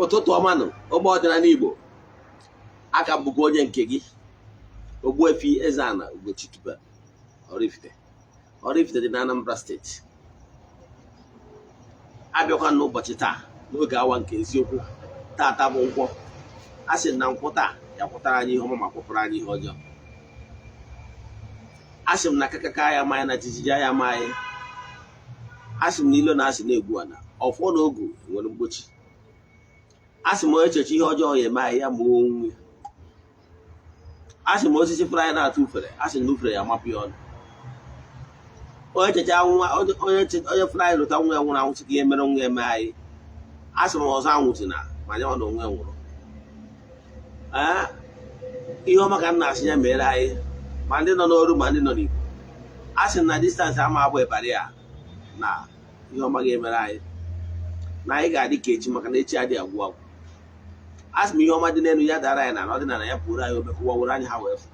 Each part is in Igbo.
Ụtụtụ ọma nụ, ụmụ ọdịnala Igbo. Aka m bụkwa onye nke gị, Ogbuefi Eze-Ana Ugochitubelu Oraifite. Oraifite dị na Anambra Steeti. Abịakwa n'ụbọchị taa n'oge awa nke eziokwu. Tata bụ Nkwọ. A sị na Nkwọ taa ya kwụtara anyị ihe ọma ma kwụpụrụ anyị ihe ọjọọ. A sị m na kakaka ya ama anyị, na jijiji ya ama anyị. A sị m na ilo na asị na-egwu ana ọfọ na ogu nwere mgbochi. A sị m onye echeche ihe ọjọọ ya eme anyị, ya ma onwe ya. A sị m osisi fụrụ anyị na-atụ ufere, a sị na ufere ya amapụ ya ọnụ. Onye echecha nwa onye, onye fụrụ anyị lụta nwa ya nwụrụ anwụ, sị ka ihe mere nwa ya eme anyị. A sị m ọzọ anwụzi na ma anya na onwe ya nwụrụ. Ee, ihe ọma ka m na-asị ya mere anyị, ma ndị nọ n'oru ma ndị nọ n'Igbo. A sị na distance ama abụ ịbarị ya na ihe ọma ga-emere anyị, na anyị ga-adị ka echi, maka na echi adịghị agwụ agwụ. A sị m ihe ọma dị n'elu ya dara anyị, na ọdịnala ya pụrụ anyị obe kụwa were anyị ha wee fụ.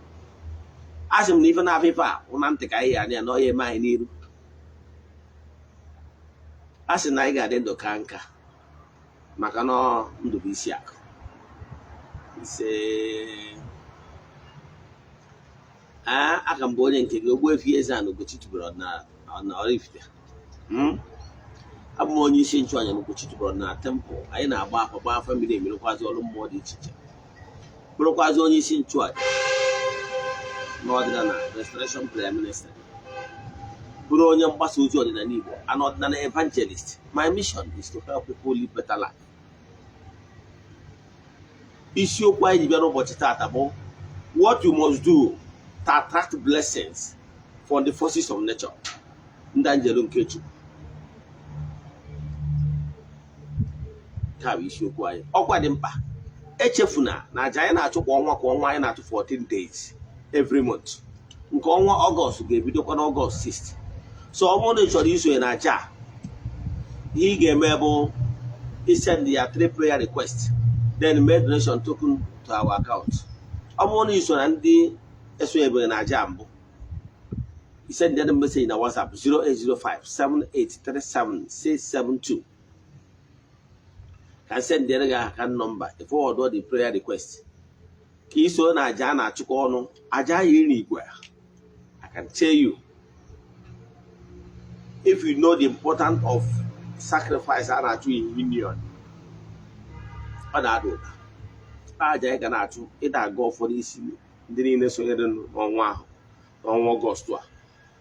A sị m na ife na-afọ ife a wụ na ntị ka anyị ya anya na ọ ya eme anyị n'iru. A sị na anyị ga-adị ndụ ka nka, maka na ndụ bụ isi akụ. Ise. Ee, aka m bụ onye nke gị, Ogbuefi Eze-Ana Ugochitubelu na Oraifite. Abụ m onye isi nchụàjà na Ugochitubelu na temple. Anyị na-agba afa, gba afa mmiri, emerekwazi ọrụ mmụọ dị iche iche, bụrụkwazi onye isi nchụàjà n'Ọdịnala Restoration Prayer Ministry, bụrụ onye mgbasa ozi ọdịnala Igbo, an ọdịnala evangelist. My mission is to help people live better life. Isiokwu anyị ji bịa n'ụbọchị taata bụ "What you must do to attract blessings from the forces of nature", ndị anjelu nke Chukwu. Nke a bụ isiokwu anyị. Ọkwa dị mkpa, echefuna na aja anyị na-achụ kwa ọnwa kwa ọnwa, anyị na-achụ 14 days every month. Nke ọnwa Ọgọst ga-ebidokwa n'Ọgọst 6. So ọ bụrụ na ị chọrọ isonye na aja a, ihe ị ga-eme bụ isend ya three prayer request, then make donation token to our account. Ọ bụrụ na ị so na ndị esonyebeghị na aja mbụ, send them message na WhatsApp 0805 7837 672 ka send gị account number, forward the prayer request ka ị so na aja a na-achụkọ ọnụ, aja ahụ iri igwe. I can tell you, if you know the importance of sacrifice a na-achụ in union, ọ na-ada ụda. Aja anyị ga na-achụ ịda aga ụfọdụ isi ndị niile sonyere n'ọnwa ahụ, n'ọnwa Ọgọst a,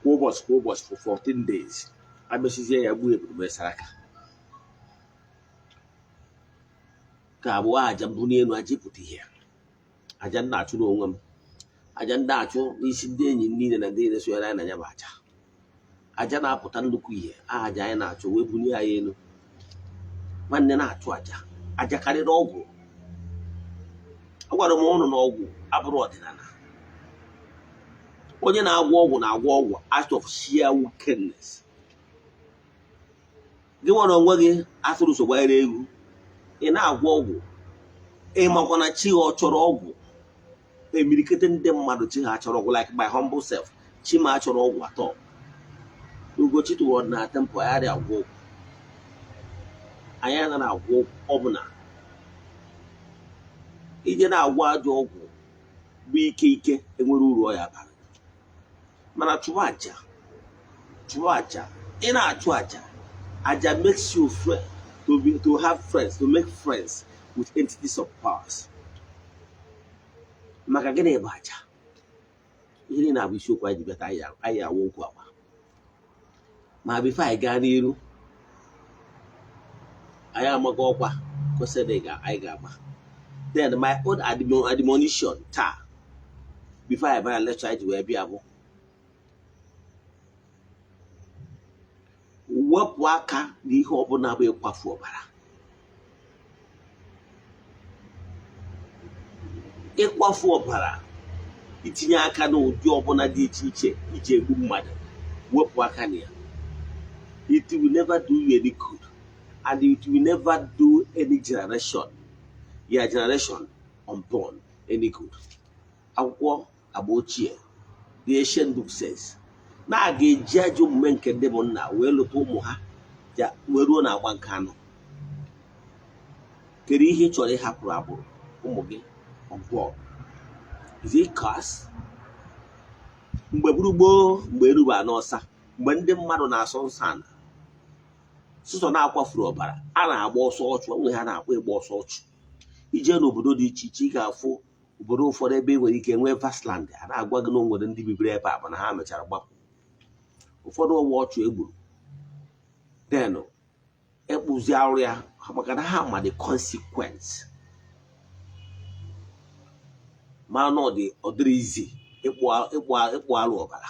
kwa ụbọchị kwa ụbọchị for 14 days. Abịachizie ya, gbuo ebube saraka ka abụọ, aja mbuli elu, aja ịpụta ihe, aja m na-achụ n'onwe m, aja ndị achụ n'isi ndị enyi m niile na ndị niile sonyere anyị na ya bụ aja. Aja na-apụta nnukwu ihe, aja anyị na-achụ wee bulie anyị elu. Nwanne, na-achụ aja, aja karịrị ọgwụ. Agwara m ụnụ na ọgwụ abụrụ ọdịnala. Onye na-agwọ ọgwụ na-agwọ ọgwụ out of sheer wickedness. Gị nwere onwe gị atụrụ so gbanyere egwu, ị na-agwọ ọgwụ, ị makwa na chi ọ chọrọ ọgwụ. Emirikete ndị mmadụ chi ha chọrọ ọgwụ, like my humble self, chi ma achọrọ ọgwụ atọ. Ugochi tụwara na temple anyị adịghị agwọ ọgwụ. Anyị anaghị agwọ ọgwụ ọbụla. Ije na-agwọ ajọ ọgwụ bụ ike ike, enwere uru ọ ya bara. Mana chụọ aja, chụọ aja. Ị na-achụ aja, aja makes you friend to be to have friends, to make friends with entities of powers. Maka gịnị bụ aja? Ihe niile na-abụ isiokwu anyị ji bịata. Anyị awa okwu agba, ma before anyị gaa n'iru, anyị amaghị ọkwa kwesịrị anyị ga-agba. Then my own admonition taa before anyị banya lecture anyị ji wee bịa bụ: wepụ aka n'ihe ọbụla bụ ịkwafu ọbara. Ịkwafu ọbara, itinye aka n'ụdị ọbụla dị iche iche iji egbu mmadụ, wepụ aka na ya. It will never do you any good and it will never do any generation, your generation unborn, any good. Akwụkwọ agba ochie, the ancient book, says na a ga-eji ajọ omume nke ndị bụ nna wee lụta ụmụ ha wee ruo na agba nke anọ. Kedu ihe ị chọrọ ịhapụrụ agbụrụ ụmụ gị on board? Is it curse? Mgbe gburugboo, mgbe eruba n'ọsa, mgbe ndị mmadụ na-asọ nsọ ala sụsọ na-akwafuru ọbara, a na-agba ọsọ ọchụ. Onwe ha na-akpọ ịgba ọsọ ọchụ. Ije n'obodo dị iche iche, ị ga-afụ obodo ụfọdụ ebe e nwere ike nwee vast land, a na-agwa gị na o nwere ndị bibiri ebe a, mana ha mechara gbapụ. Ụfọdụ ọwa ọchụ egburu denụ ekpụzi arụ ya, maka na ha ma the consequence, ma na ọ dị ọ dịrị izi ịkpụ arụ ọbara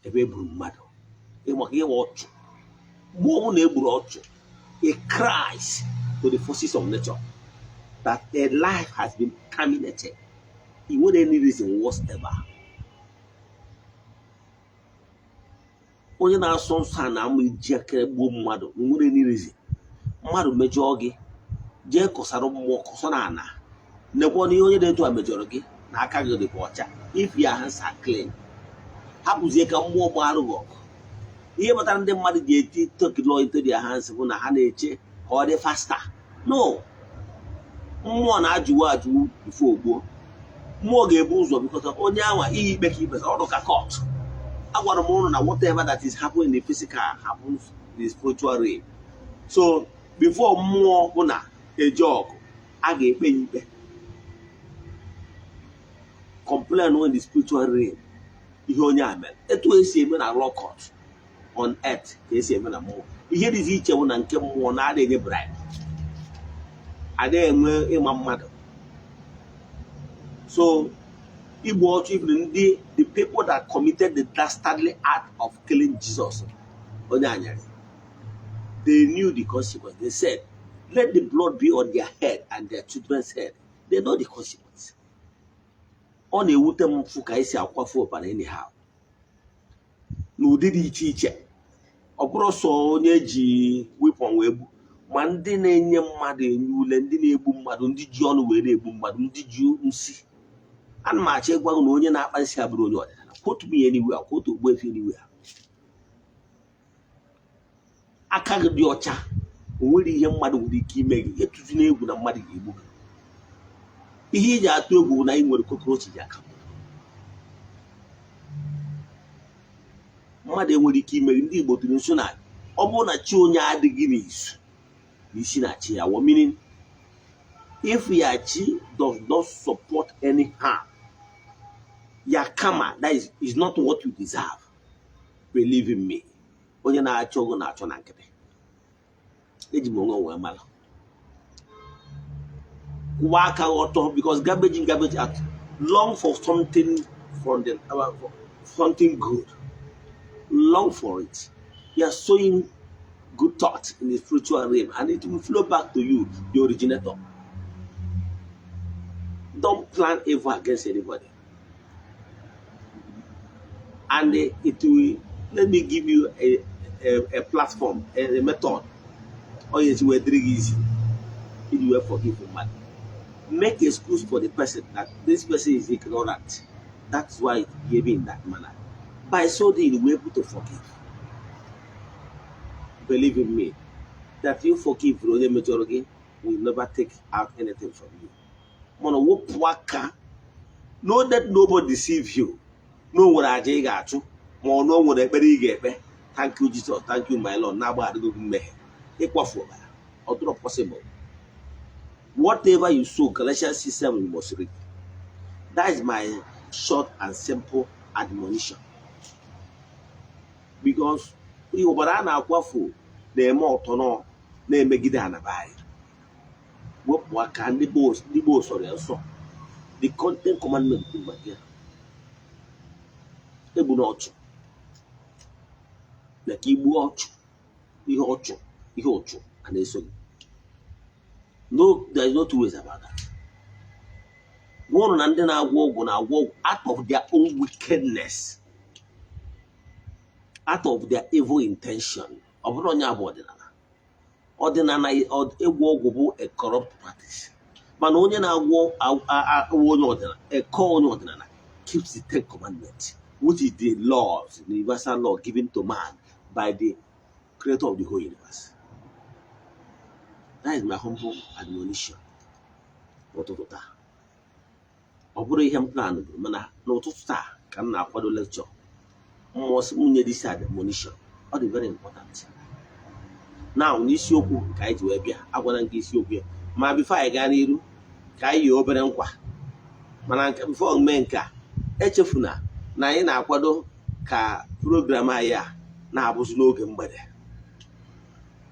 ebe e gburu mmadụ maka ịwa ọchụ. Mgbe ọ bụla egburu ọchụ, it cries to the forces of nature that a life has been terminated. I nwere any reason whatsoever. Onye na-asọ nsọ a na-ama iji aka gbuo mmadụ, nwere any reason. Mmadụ mejọọ gị, jee kọsara mmụọ, kọsọ na ana, nekwa na ihe onye dị etu a mejọrọ gị, na aka gị dịkwa ọcha. If your hands are clean, hapụzie ka mmụọ gbarụ gị ọgụ. Ihe kpatara ndị mmadụ ji eti take law into their hands bụ na ha na-eche ka ọ dị faster. No, mmụọ na-ajụwa ajụwu before ogbuo. Mmụọ ga-ebu ụzọ because onye anwa ihe ikpe ka ikpesa ọdụ ka court. Agwara m ụnụ na whatever that is happening in the physical happens in the spiritual realm. So before mmụọ bụ na eje ọgụ, a ga-ekpe ya ikpe, complain in the spiritual realm ihe onye a mere. Etu esi eme na law court on earth ka esi eme na mmụọ. Ihe dịzi iche bụ na nke mmụọ na-adị enye bribe, adịghị enwe ịma mmadụ. So igbu ọchụ, even ndị the people that committed the dastardly act of killing Jesus onye anyarị, they knew the consequence. They said, "Let the blood be on their head and their children's head." They know the consequence. Ọ na-ewute m mfụ ka esi akwafu ọbara anyhow n'ụdị dị iche iche. Ọ bụrụ sọ onye ji weapon wee gbu, ma ndị na-enye mmadụ enye ule, ndị na-egbu mmadụ, ndị ji ọnụ wee na-egbu mmadụ, ndị ji nsị. Ana m achọ ịgwa gị na onye na-akpa nsị abụrụ onye ọdịnala. Quote me anywhere, quote Ogbuefi anywhere. Aka gị dị ọcha, o nwere ihe mmadụ nwere ike ime gị. Etuzina egwu na mmadụ ga-egbu gị. Ihe iji atụ egwu bụ na ị nwere cockroach ji aka mmadụ enwere ike ime gị. Ndị Igbo tụrụ nso na ọ bụrụ na chi onye adịghị n'izu na isi na chi ya wọ, meaning if your chi does not support any harm, your karma, that is not what you deserve. Believe in me, onye na-achọ gị na-achọ na nkịtị. Eji m onwe wee mara. Kwụwa aka gị ọtọ, because garbage in, garbage out. Long for something from the something good, long for it. You are sowing good thought in the spiritual realm and it will flow back to you, the originator. Don't plan evil against anybody and it will. Let me give you a platform, a method ọ ga-esi wee dịrị gị easy iji wee forgive mmadụ. Make excuse for the person that this person is ignorant, that's why he behaving in that manner. By so doing, you will able to forgive. Believe in me that you forgive onye mejọrọ gị will never take out anything from you. Mana wepụ aka. Know that nobody deceive you na o nwere aja ị ga-achụ, ma ọ na o nwere ekpere ị ga-ekpe, "Thank you, Jesus, thank you, my Lord," na-agbagharịgo gị mmehie. Ịkwafu ọbara, ọ dịrọ possible. Whatever you sow, Galatians 6:7, you must reap. That is my short and simple admonition, because ihe ọbara a na-akwafu na-eme ọtọnọ na-emegide anaba anyị. Wepụ aka. Ndị gboo sọrọ ya nsọ. The Ten Commandment kwuru maka ya. Egbu na ọchụ na ka igbuo ọchụ, ihe ọchụ, ihe ụchụ a na-eso gị. No, there is no two ways about that. Gwa ụnụ na ndị na-agwọ ọgwụ na-agwọ ọgwụ out of their own wickedness, out of their evil intention. Ọ bụrụ onye abụ ọdịnala, ọdịnala, ịgwọ ọgwụ bụ a corrupt practice. Mana onye na-agwọ onye ọdịnala, eke onye ọdịnala keeps the Ten Commandments, which is the laws, the universal law given to man by the creator of the whole universe. That is my humble admonition n'ụtụtụ taa. Ọ bụrụ ihe m plan bụ, mana n'ụtụtụ taa ka m na-akwado lecture, mmụọ sị m nye this admonition. Ọ dị very important. Now, n'isiokwu ka anyị ji wee bịa, agwara nke isiokwu ya, ma before anyị gaa n'iru, ka anyị yie obere nkwa. Mana nke before mee nke a, echefuna na anyị na-akwado ka program anyị a na-abụzi n'oge mgbede,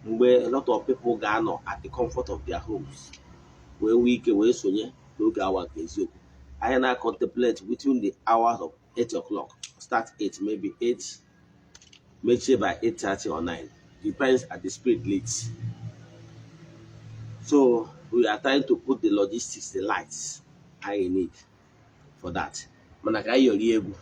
mgbe a lot of people ga-anọ at the comfort of their homes wee nwee ike wee sonye n'oge awa nke eziokwu. Anyị na-contemplate between the hours of 8 o'clock, start 8, maybe 8, mechie by 8:30 or 9, depends at the spirit leads. So we are trying to put the logistics, the lights I need for that. Mana ka anyị yọrọ egwu.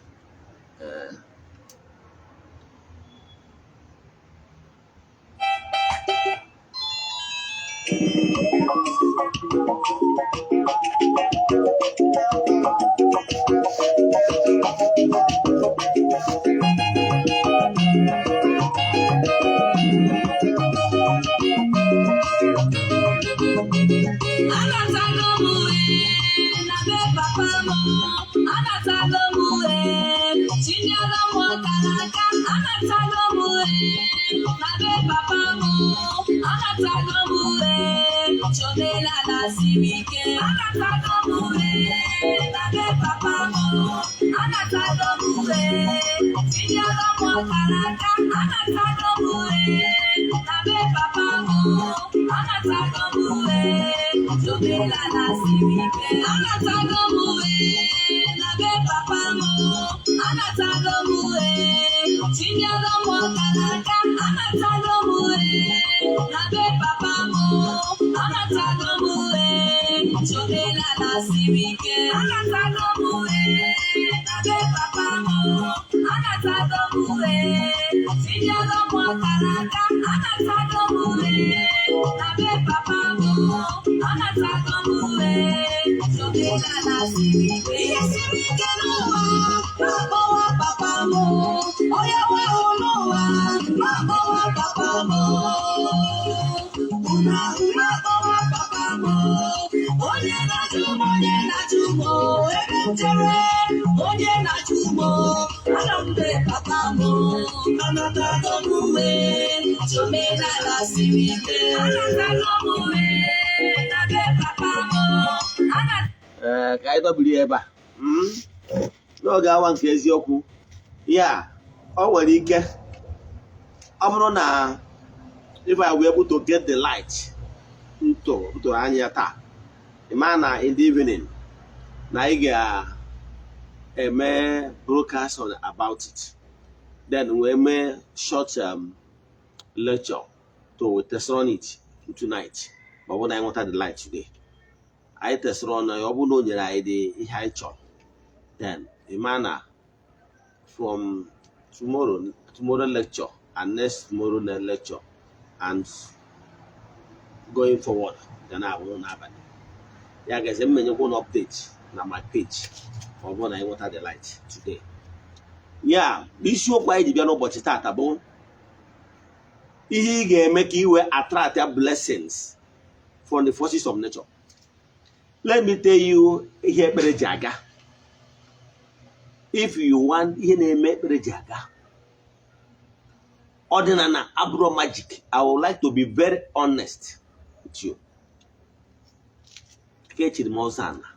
Anatago m ee na be papa m, anatago m ee, chinyere m ọkara aka, anatago m ee na be papa m, anatago m ee, chomelala siri ike, anatago m ee na be papa m, anatago m ee, chinyere m ọkara aka, anatago m ee na be papa m, anatago m ee, chomelala siri ike, anatago m ee na be papa m, anatago m ee, chinyere m ọkara aka, anatago m ee na be papa m, anatago m ee, chomelala siri ike, anatago m ee na be papa m, anatago m ee, tinyere m ọkara aka, anatago m ee na be papa m, anatago m ee, chomelala siri ike. Ihe siri ike n'ụwa, na-akpọwa papa m, onye nwe n'ụwa, na-akpọwa papa m, unu ahụ, na-akpọwa papa m, onye na-ajụ m, onye na-ajụ m ebe m jere, onye na-ajụ m, anọ m be papa m, anatago m uwe, chomelala siri ike, anatago m uwe na be papa m, anatago Ee, ka anyị dọbiri ya ebe a. N'oge awa nke eziokwu ya, ọ nwere ike ọ bụrụ na if I were able to get the light ntụrụ anya taa, ị ma na in the evening na anyị ga-eme broadcast on about it, then wee mee short lecture to test on it tonight. Ma ọ bụrụ na anyị nweta the light today, anyị tesịrị ọnụ ya, ọ bụrụ na o nyere anyị dị ihe anyị chọrọ, then ị ma na from tomorrow lecture and next tomorrow lecture and going forward ga na-abụ n'abalị. Ya gazi mmenyekwa na update na my page ma ọ bụrụ na anyị nweta the light today. Ya isiokwu anyị ji bịa n'ụbọchị taata bụ ihe ị ga-eme ka ị wee attract blessings from the forces of nature. Let me tell you ihe ekpere ji aga. If you want ihe na-eme ekpere ji aga, ọdịnala abụrụ magic. I would like to be very honest with you. Ka echiri m ọzọ ana,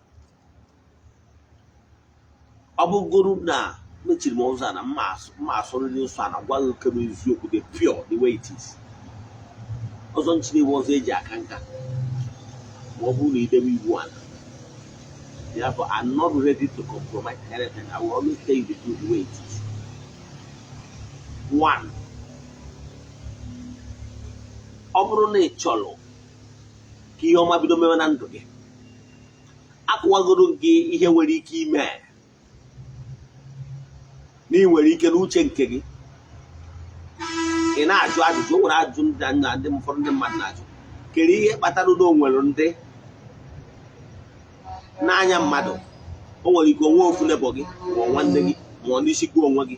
ọ bụgoro na mechiri m ọzọ ana, mma asụrịrị nsọ ana, gwa gị nke bụ eziokwu, the pure, the way it is. Ọzọ nchiri iwu, ọzọ eji aka nka, ma ọ bụrụ na idebe iwu ala. Therefore, I'm not ready to compromise anything. I will always tell you the truth the way it is. One, ọ bụrụ na ị chọrọ ka ihe ọma bido mewe na ndụ gị, akụwagoro gị ihe nwere ike ime na ị nwere ike n'uche nke gị ị na-ajụ ajụjụ. O nwere ajụjụ ndị na ndị ụfọdụ ndị mmadụ na-ajụ: kedu ihe kpatara na o nwere ndị n'anya mmadụ, o nwere ike onwe ofu nebọ gị, ma ọ nwanne gị, ma ọ n'isi gị onwe gị,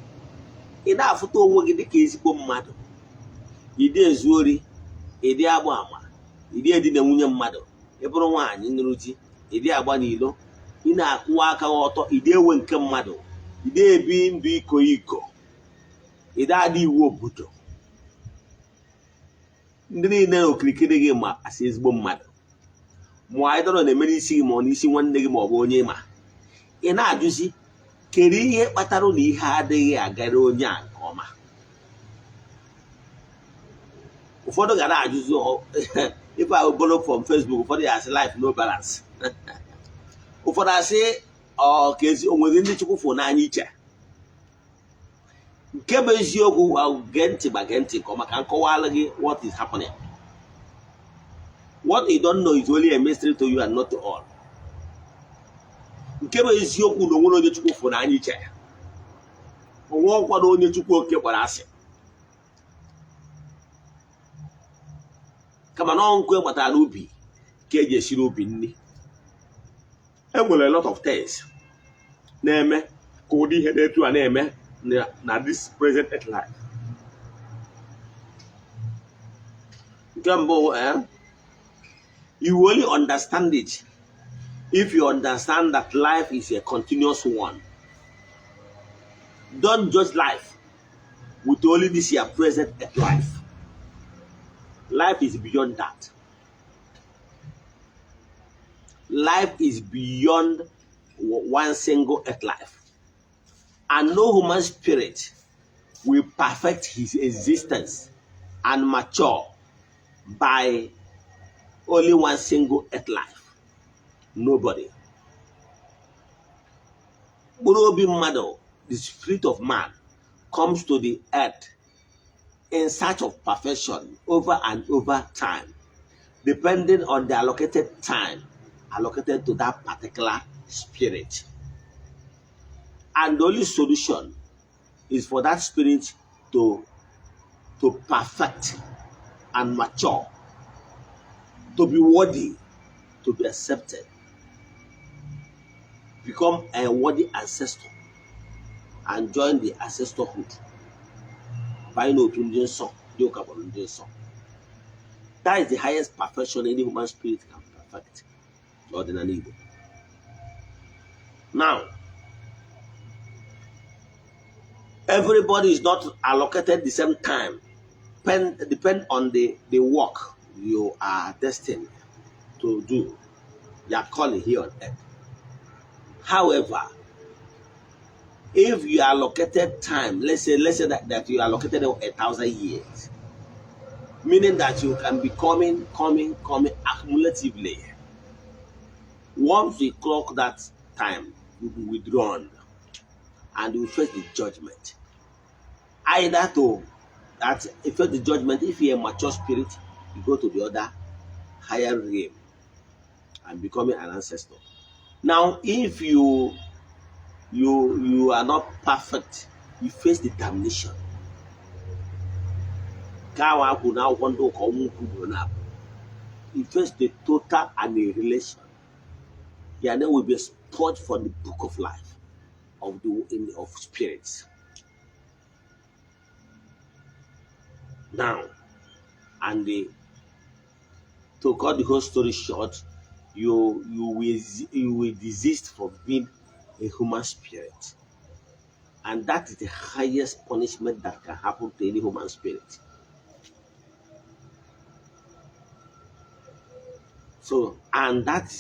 ị na-afụta onwe gị dịka ezigbo mmadụ, ịdị ezu ori, ịdị agba ama, Ịdị edina nwunye mmadụ. Ị bụrụ nwaanyị nụrụ di, ịdị agba n'ilo. Ị na-akwụwa aka gị ọtọ. Ịdị ewe nke mmadụ. Ịdị ebi ndụ iko iko. Ịdị adị iwu obodo. Ndị niile na okirikiri gị ma asị ezigbo mmadụ ma anyị dọrọ na-eme n'isi gị, ma ọ n'isi nwanne gị, ma ọ bụ onye ma. Ị na-ajụzi, kedu ihe kpatara na ihe adịghị agara onye a nke ọma? Ụfọdụ ga na-ajụzi, if I borrow from Facebook, ụfọdụ ya asị, "Life no balance." Ụfọdụ asị, ọ ka ezi onwere ndị Chukwu fụ n'anya iche. Nke bụ eziokwu, gee ntị, gba gee ntị nke ọma ka m kọwalụ gị what is happening. What you don't know is only a mystery to you and not to all. Nke bụ eziokwu na onwere onye Chukwu fụrụ n'anya iche, onwe ọkwado onye Chukwu oke kpọrọ asị, kama na ọ nkụ gbatara n'ubi ka eji esiri ubi nri. E nwere a lot of things na-eme ka ụdị ihe na-etu a na-eme na this present earth life. Nke mbụ, you only understand it if you understand that life is a continuous one. Don't judge life with only this your present earth life. Life is beyond that. Life is beyond one single earth life, and no human spirit will perfect his existence and mature by only one single earth life. Nobody. Mkpụrụ obi mmadụ, the spirit of man, comes to the earth in search of perfection over and over time, depending on the allocated time allocated to that particular spirit. And the only solution is for that spirit to perfect and mature, to be worthy to be accepted, become a worthy ancestor and join the ancestorhood, banye n'otu ndị nsọ, ndị ụka kpọrọ ndị nsọ. That is the highest perfection any human spirit can perfect n'ọdịnala Igbo. Now, everybody is not allocated the same time, depend on the work you are destined to do, your calling here on earth. However, if you are allocated time, let's say that you are allocated 1,000 years, meaning that you can be coming, coming, coming accumulatively. Once we clock that time, you'll be withdrawn and you face the judgment. Either to that face the judgment, if you're a mature spirit, you go to the other higher realm and becoming an ancestor. Now, if you are not perfect, you face the damnation. Ka ahụ akwụ n'akwụkwọ ndị ụka, ọnwụ ukwu ugboro na abụọ. You face the total annihilation. Your name will be expunged from the book of life of spirits. Now, and to cut the whole story short, you will desist from being a human spirit, and that is the highest punishment that can happen to any human spirit. So, and that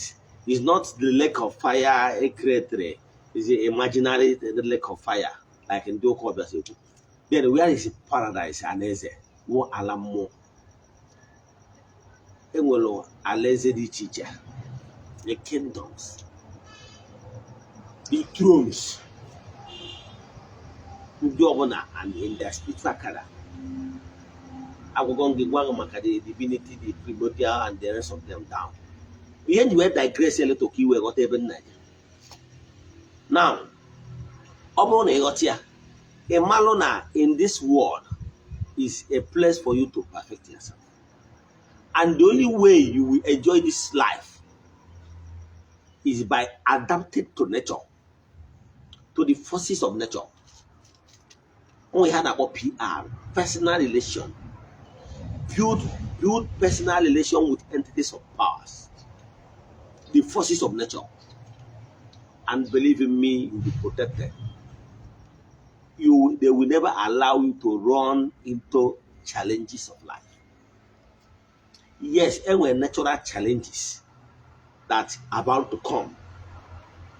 is not the lake of fire created, is the imaginary the lake of fire, like in ụka ọbịa si ekwu. Then where is paradise? Alaeze wụ ala mmụọ. Enwere alaeze dị iche iche, the kingdoms, the thrones, ndị ọbụla and in their spiritual character. Agwụgwọ gị gwa gị maka the divinity, the primordial and the rest of them down. Ihe nji wee digress a little ka i wee ghọta ebe nna ya. Now, ọ bụrụ na ị ghọta ya, ị malụ na in this world is a place for you to perfect yourself, and the only way you will enjoy this life is by adapting to nature, to the forces of nature. Onwe ha na-akpọ PR, personal relation, build. Build personal relation with entities of powers, the forces of nature, and believe in me, you'll be protected. You they will never allow you to run into challenges of life. Yes, enwere natural challenges that are about to come,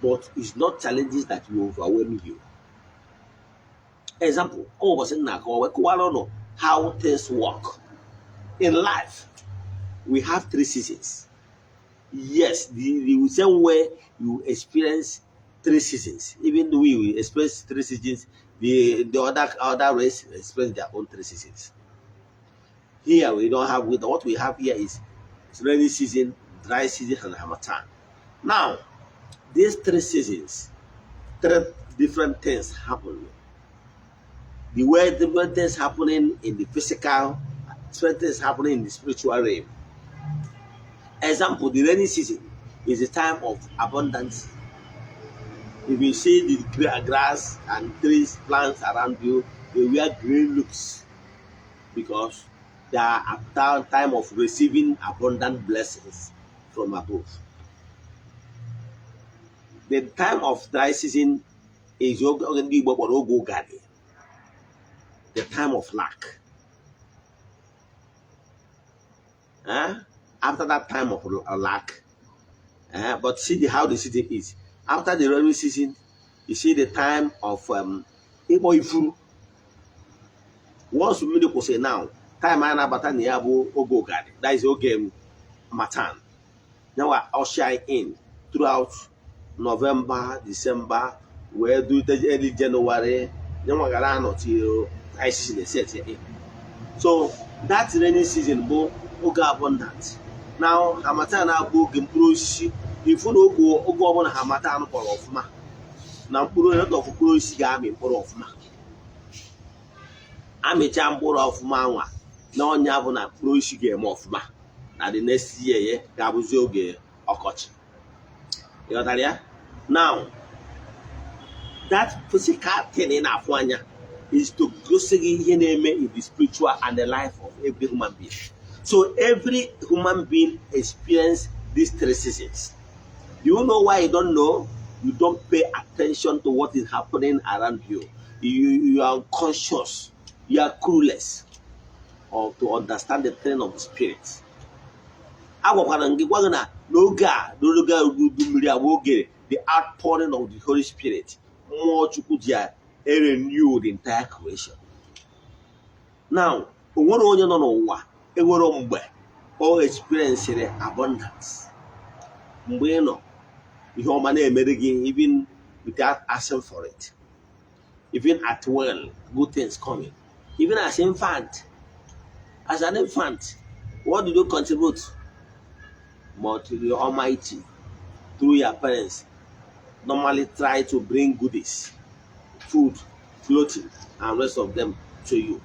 but it's not challenges that will overwhelm you. Example, ọ ụbọchị m na-akọwa wee kọwara ụnụ how things work in life. We have three seasons. Yes, the same way you experience three seasons, even though we will experience three seasons, the other race experience their own three seasons. Here we don't have with what we have here is rainy season, dry season, and harmattan. Now, these three seasons, three different things happen. The way different things happening in the physical, different things happening in the spiritual realm. Example, the rainy season is a time of abundance. If you see the grass and trees, plants around you, they wear green looks because they are at time of receiving abundant blessings from above. The time of dry season is oge ndị Igbo kpọrọ oge ụgani, the time of lack. Eh? After that time of lack, eh? But see how the season is. After the rainy season, you see the time of ịkpọ ifuru. Once mmiri kwụsịrị now, time a na-abata na ya bụ oge ụgani, that is oge harmattan. Now usher in throughout November, December, wee dute early January, nyanwa gara anọ till dry season set in. So that rainy season bụ oge abundant. Now harmattan abụ oge mkpụrụ osisi. Ifu na oge ọbụla harmattan kpọrọ ọfụma na mkpụrụ lot of mkpụrụ osisi ga-amị mkpụrụ ọfụma, amịcha mkpụrụ ọfụma nwa na ọnya bụ na mkpụrụ osisi ga-eme ọfụma na the next year ya ga-abụzi oge ọkọchị. Ịghọtara ya? Now, that physical thing ị na-afụ anya is to gosi gị ihe na-eme in the spiritual and the life of every human being. So every human being experience these three seasons. Do you know why you don't know? You don't pay attention to what is happening around you. You are unconscious. You are clueless or to understand the trend of the spirit. Agwakwara m gị, gwa gị na n'oge a, n'oge udu mmiri a bụ oge the outpouring of the Holy Spirit, mmụọ Chukwu ji renew the entire creation. Now, o nwere onye nọ n'ụwa enwere mgbe o experienced abundance, mgbe ị nọ ihe ọma na-emere gị even without asking for it, even at well, good things coming, even as infant, as an infant, what did you contribute? But to the Almighty, through your parents, normally try to bring goodies, food, clothing, and rest of them to you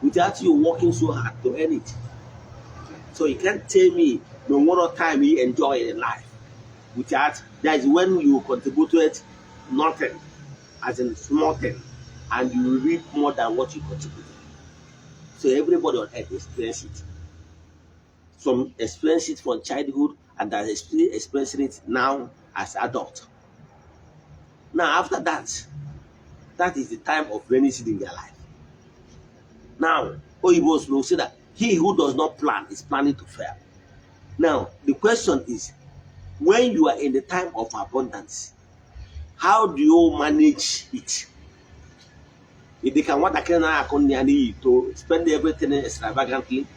without you working so hard to earn it. So you can't tell me no more time you enjoy in life without that is when you contributed nothing, as in small thing, and you reap more than what you contributed. So everybody on earth experience it. Some experience it from childhood and are still experiencing it now as adult. Now after that, that is the time of rainy season in their life. Now, Oyibos will say that he who does not plan is planning to fail. Now, the question is, when you are in the time of abundance, how do you manage it? Ị dị ka nwatakịrị na-akụ nne ya n'iyi to spend everything extravagantly,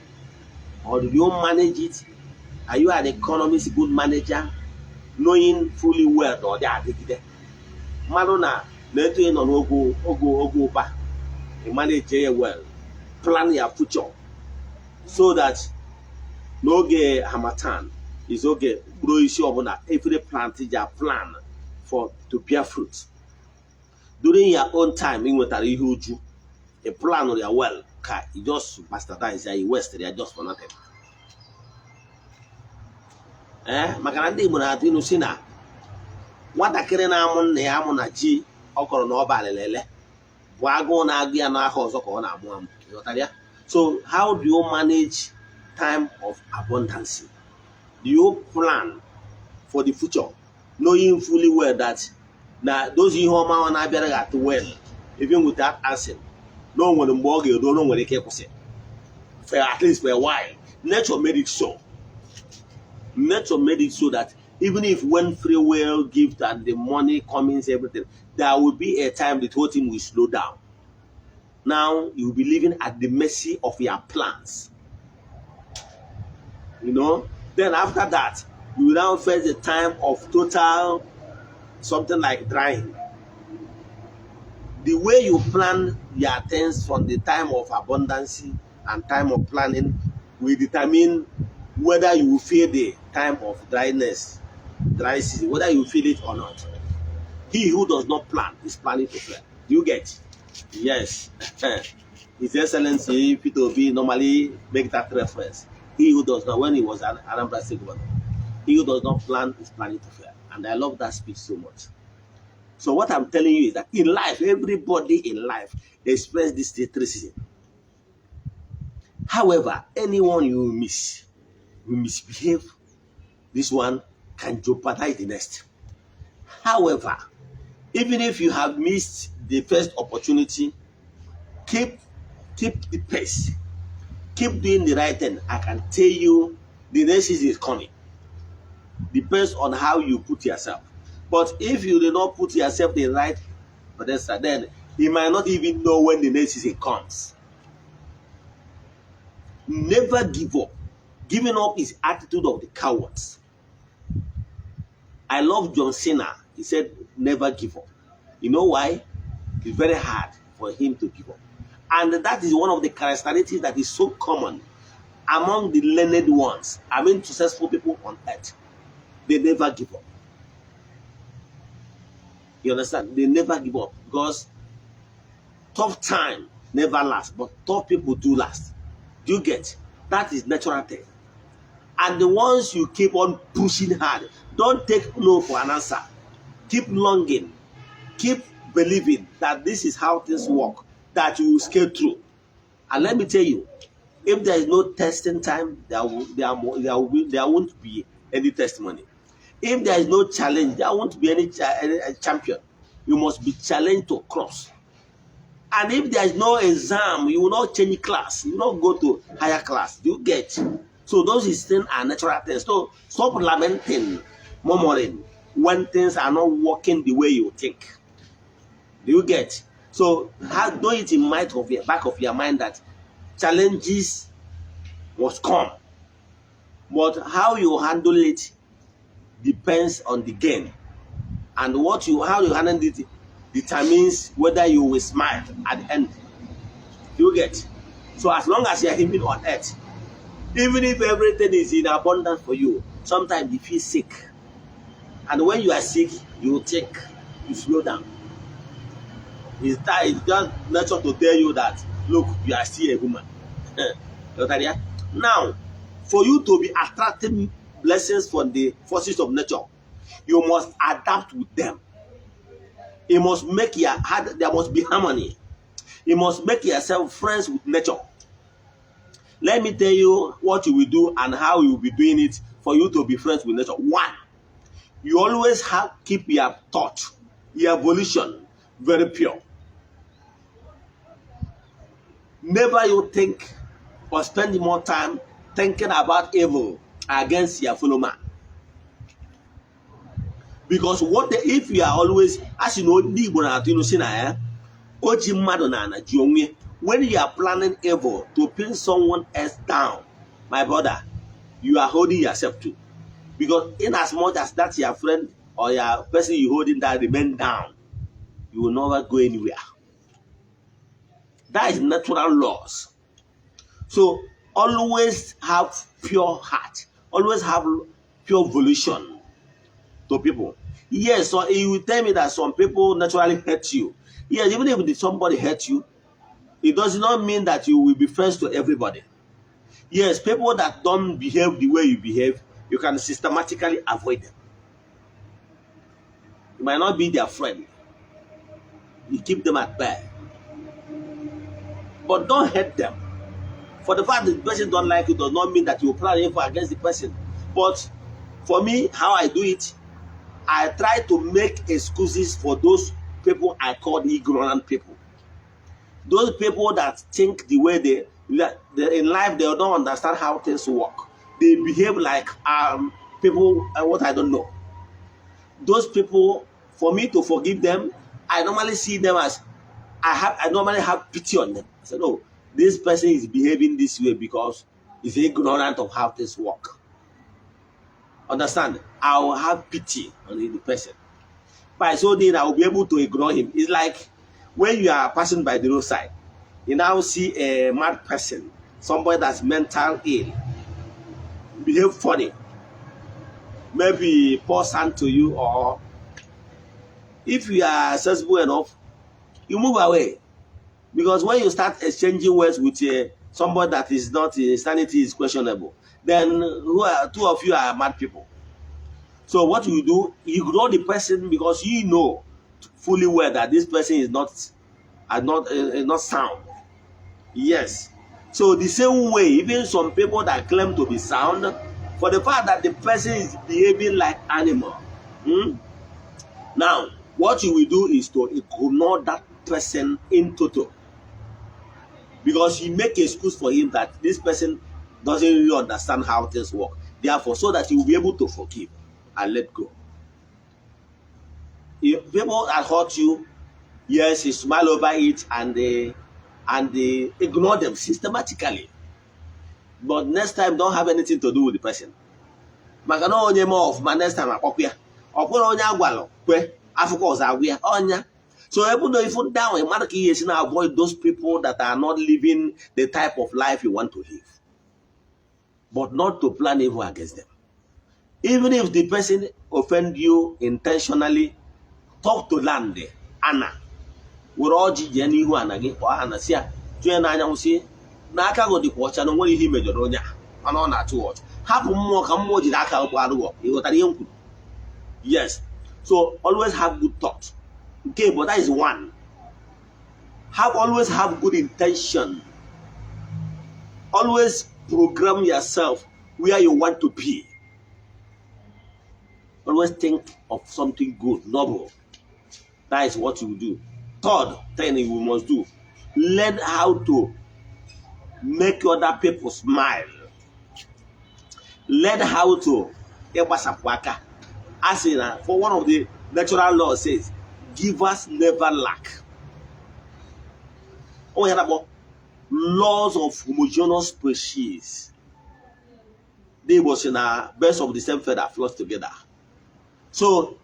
or do you manage it? Are you an economist, good manager, knowing fully well na ọ dị adịgide? Mmadụ na etu ị nọ n'oge oge ụba, ị manage ya well, plan your future so that n'oge harmattan is oge mkpụrụ osisi ọbụla, every plant ja plan for to bear fruit. During your own time ị nwetara ihe uju, ị plan ya well ka you just bastardize ya, you waste ya just for nothing. Ee, maka na ndị Igbo na-atụ ilu si na nwatakịrị na-amụ nna ya amụ na ji ọ kọrọ na ọba alịlele bụ agụụ na-agụ ya n'aha ọzọ ka ọ na-amụ amụ. Ịghọtara ya? So how do you manage time of abundance? Do you plan for the future, knowing fully well that na those ihe ọma ọ na-abịara gị at well, even without asking, na o nwere mgbe ọ ga-eruo na o nwere ike ịkwụsị for at least for a while? Nature made it so. Nature made it so that even if when free will gift and the money comes, everything, there will be a time the whole thing will slow down. Now you will be living at the mercy of your plans. Then after that, you will now face the time of total something like drying. The way you plan your things from the time of abundance and time of planning will determine whether you will feel the time of dryness, dry season, whether you feel it or not. He who does not plan is planning to fail. Do you get? Yes. His Excellency Peter Obi normally make that reference. He who does not, when he was an Anambra State governor, he who does not plan is planning to fail. And I love that speech so much. So what I'm telling you is that in life, everybody in life experience this three season. However, anyone you miss, you misbehave, this one can jeopardize the next. However, even if you have missed the first opportunity, keep the pace, keep doing the right thing. I can tell you the next season is coming. Depends on how you put yourself. But if you do not put yourself the right pedestal, then you might not even know when the next season comes. Never give up. Giving up is attitude of the cowards. I love John Cena. He said, "Never give up." You know why? It's very hard for him to give up. And that is one of the characteristics that is so common among the learned ones. I mean, successful people on earth. They never give up. You understand? They never give up because tough time never lasts, but tough people do last. Do you get? That is natural thing. And the ones you keep on pushing hard, don't take no for an answer. Keep longing, keep believing that this is how things work, that you will scale through. And let me tell you, if there is no testing time, there won't be any testimony. If there is no challenge, there won't be any champion. You must be challenged to cross. And if there is no exam, you will not change class. You will not go to higher class. You get? So those is things are natural things. So stop lamenting, murmuring when things are not working the way you think. Do you get? So have know it in mind of your back of your mind that challenges must come. But how you handle it depends on the gain. And what you how you handle it determines whether you will smile at the end. Do you get? So as long as you are living on earth, even if everything is in abundance for you, sometimes you feel sick. And when you are sick, you slow down. It's just nature to tell you that, look, you are still a human. Ghọtara ya? Now, for you to be attracting blessings from the forces of nature, you must adapt with them. You must make your heart, there must be harmony. You must make yourself friends with nature. Let me tell you what you will do and how you will be doing it for you to be friends with nature. One, you always have keep your thought, your volition very pure. Never you think or spend more time thinking about evil against your fellow man. Because if you are always, as you know, ndị Igbo na-atụ ilu si na ya, o ji mmadụ na ana ji onwe. When you are planning evil to pin someone else down, my brother, you are holding yourself too. Because in as much as that's your friend or your person you holding that remain down, you will never go anywhere. That is natural laws. So always have pure heart. Always have pure volition to people. Yes, so you will tell me that some people naturally hate you. Yes, even if somebody hate you, it does not mean that you will be friends to everybody. Yes, people that don't behave the way you behave, you can systematically avoid them. You might not be their friend. You keep them at bay. But don't hate them. For the fact that the person don't like you does not mean that you plan evil against the person. But for me, how I do it, I try to make excuses for those people I call the ignorant people. Those people that think the way they in life, they don't understand how things work. They behave like people what I don't know. Those people, for me to forgive them, I normally see them as I normally have pity on them. I say, "No, this person is behaving this way because he's ignorant of how things work." Understand? I will have pity on the person. By so doing, I will be able to ignore him. It's like when you are passing by the roadside, you now see a mad person, somebody that's mental ill, behave funny, maybe pour sand to you, or if you are sensible enough, you move away. Because when you start exchanging words with somebody that is not, sanity is questionable, then who are, two of you are mad people. So what you do, you ignore the person because you know fully well that this person is not are not is not sound. Yes. So the same way, even some people that claim to be sound, for the fact that the person is behaving like animal. Now, what you will do is to ignore that person in total. Because you make excuse for him that this person doesn't really understand how things work. Therefore, so that you will be able to forgive and let go. If people that hurt you, yes, you smile over it and they ignore them systematically. But next time, don't have anything to do with the person. Maka na onye mee ọfụma, next time akpọkwa ya. Ọ kwere onye agwalụ kwe afụkọ ọzọ agwụ ya ọnya. So ebe na ifu ndị ahụ, mmadụ ka ihe esi na avoid those people that are not living the type of life you want to live, but not to plan evil against them. Even if the person offend you intentionally, talk to land, ana were ọjị jee n'ihu ana gị, kpọọ ana si ya tụnye n'anyanwụ, si n'aka gị dịkwa ọcha na onwere ihe i mejọrọ onye a, mana ọ na-achụ ọchụ. Hapụ mmụọ ka mmụọ jiri aka gbarụ gị. Ị ghọtara ihe m kwuru? Yes. So always have good thought. Okay, but that is one. Have always have good intention. Always program yourself where you want to be. Always think of something good, noble. That is what you do. Third thing you must do: learn how to make other people smile. Learn how to ịgbasapụ aka. A sị na for one of the natural laws says, "Givers never lack." O nwere na-akpọ laws of homogeneous species. Ndị Igbo sị na birds of the same feather flock together. So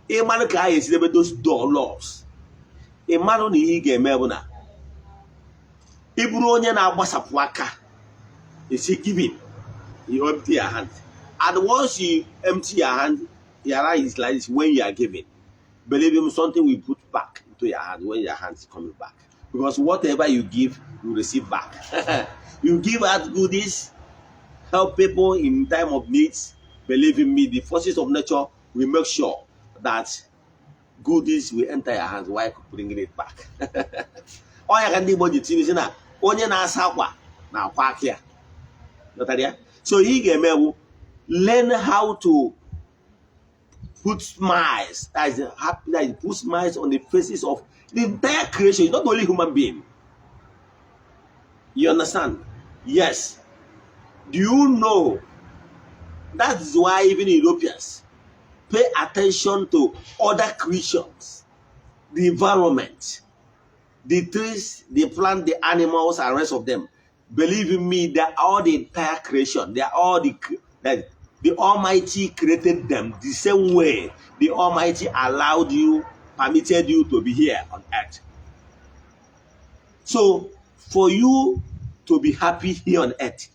ịmarụ ka a ga-esi debe those door laws, ịmarụ na ihe ị ga-eme bụ na ị bụrụ onye na-agbasapụ aka. You see, giving, you empty your hand, and once you empty your hand, your hand is like this. When you are giving, believe him, something will put back into your hand when your hand is coming back, because whatever you give, you receive back. You give out goodies, help people in time of needs, believe in me, the forces of nature will make sure that goodies will enter your hands while bringing it back. Ọ ya ka ndị Igbo ji tinye sị na onye na-asa akwa na-akwa aka ya. Ghọtara ya? So ihe ị ga-eme bụ learn how to put smiles, that is happy, that is put smiles on the faces of the entire creation. Not only human being. You understand? Yes. Do you know that is why even Europeans pay attention to other creatures, the environment, the trees, the plant, the animals, and rest of them? Believe in me, they are all the entire creation. They are all the that the Almighty created them the same way the Almighty allowed you, permitted you to be here on earth. So, for you to be happy here on earth,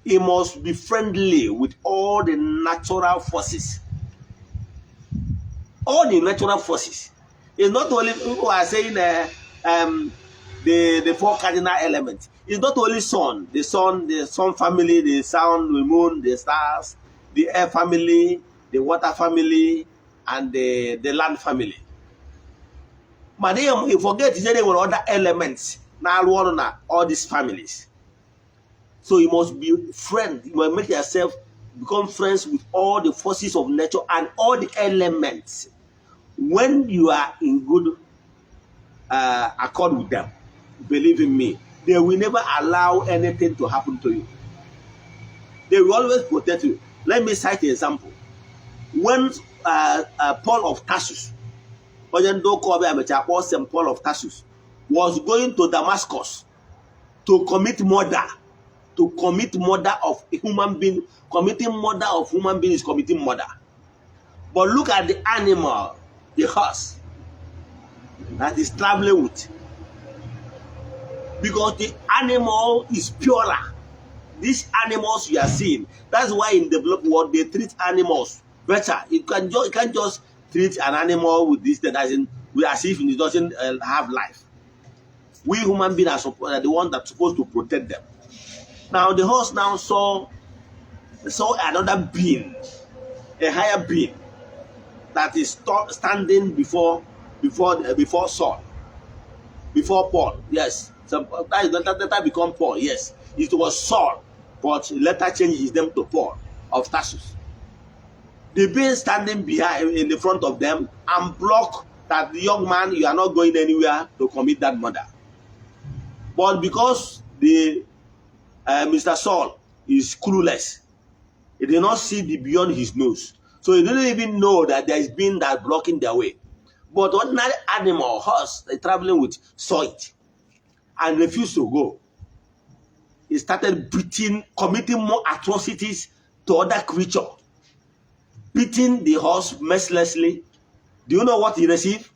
you must be friendly with all the natural forces. All the natural forces. It's not only people are saying the four cardinal elements. It's not only sun, the sun family, the sun, the moon, the stars, the air family, the water family, and the land family. But then you forget there were other elements na-arụ ọrụ na all these families. So you must be friend. You must make yourself become friends with all the forces of nature and all the elements. When you are in good accord with them, believe in me, they will never allow anything to happen to you. They will always protect you. Let me cite an example. When Paul of Tarsus, onye ndị ụka ọbịa mechaa kpọọ St. Paul of Tarsus, was going to Damascus to commit murder of a human being. Committing murder of human being is committing murder. But look at the animal, the horse, that is traveling with. Because the animal is purer. These animals you are seeing, that's why in developed world they treat animals better. You can't just treat an animal with this that, as in as if it doesn't have life. We human beings are the one that's supposed to protect them. Now the horse now saw another being, a higher being, that is standing before Saul, before Paul. Yes, so that is later become Paul. Yes, it was Saul, but he later changed his name to Paul of Tarsus. The being standing behind in the front of them and block that, "The young man, you are not going anywhere to commit that murder." But because the Mr. Saul is clueless, he did not see the beyond his nose. So he didn't even know that there is being that blocking their way. But ordinary animal, horse, they traveling with, saw it and refused to go. He started beating, committing more atrocities to other creature, beating the horse mercilessly. Do you know what he received?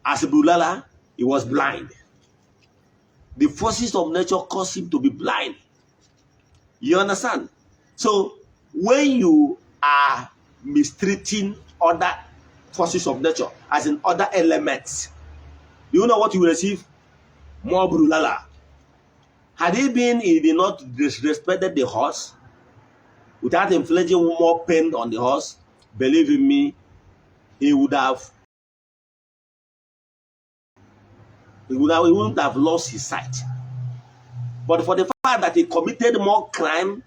As a bulala, he was blind. The forces of nature caused him to be blind. You understand? So when you are mistreating other forces of nature, as in other elements, do you know what you will receive? More bulala. Had he been, he did not disrespected the horse, without inflicting more pain on the horse, believe in me, he wouldn't have lost his sight. But for the fact that he committed more crime,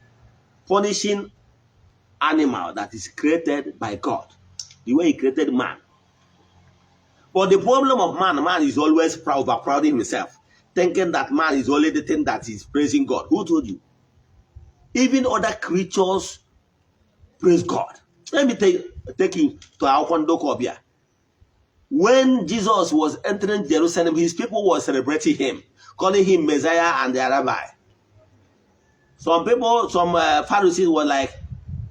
punishing animal that is created by God, the way he created man. But the problem of man, man is always proud, overprouding himself, thinking that man is only the thing that is praising God. Who told you? Even other creatures praise God. Let me take you to our Ọbịa. When Jesus was entering Jerusalem, his people were celebrating him, calling him Messiah and their rabbi. Some people, some Pharisees were like,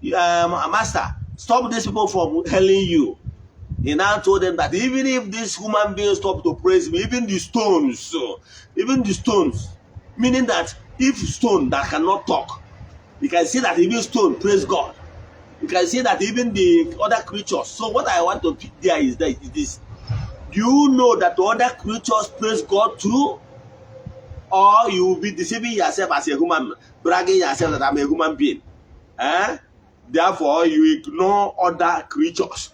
"Master, stop these people from hailing you." He now told them that even if these human beings stop to praise me, even the stones, meaning that if stone that cannot talk, you can see that even stone praise God. You can see that even the other creatures. So what I want to pick there is this. Do you know that the other creatures praise God too? Or you will be deceiving yourself as a human, bragging yourself that I'm a human being. Eh? Therefore, you ignore other creatures.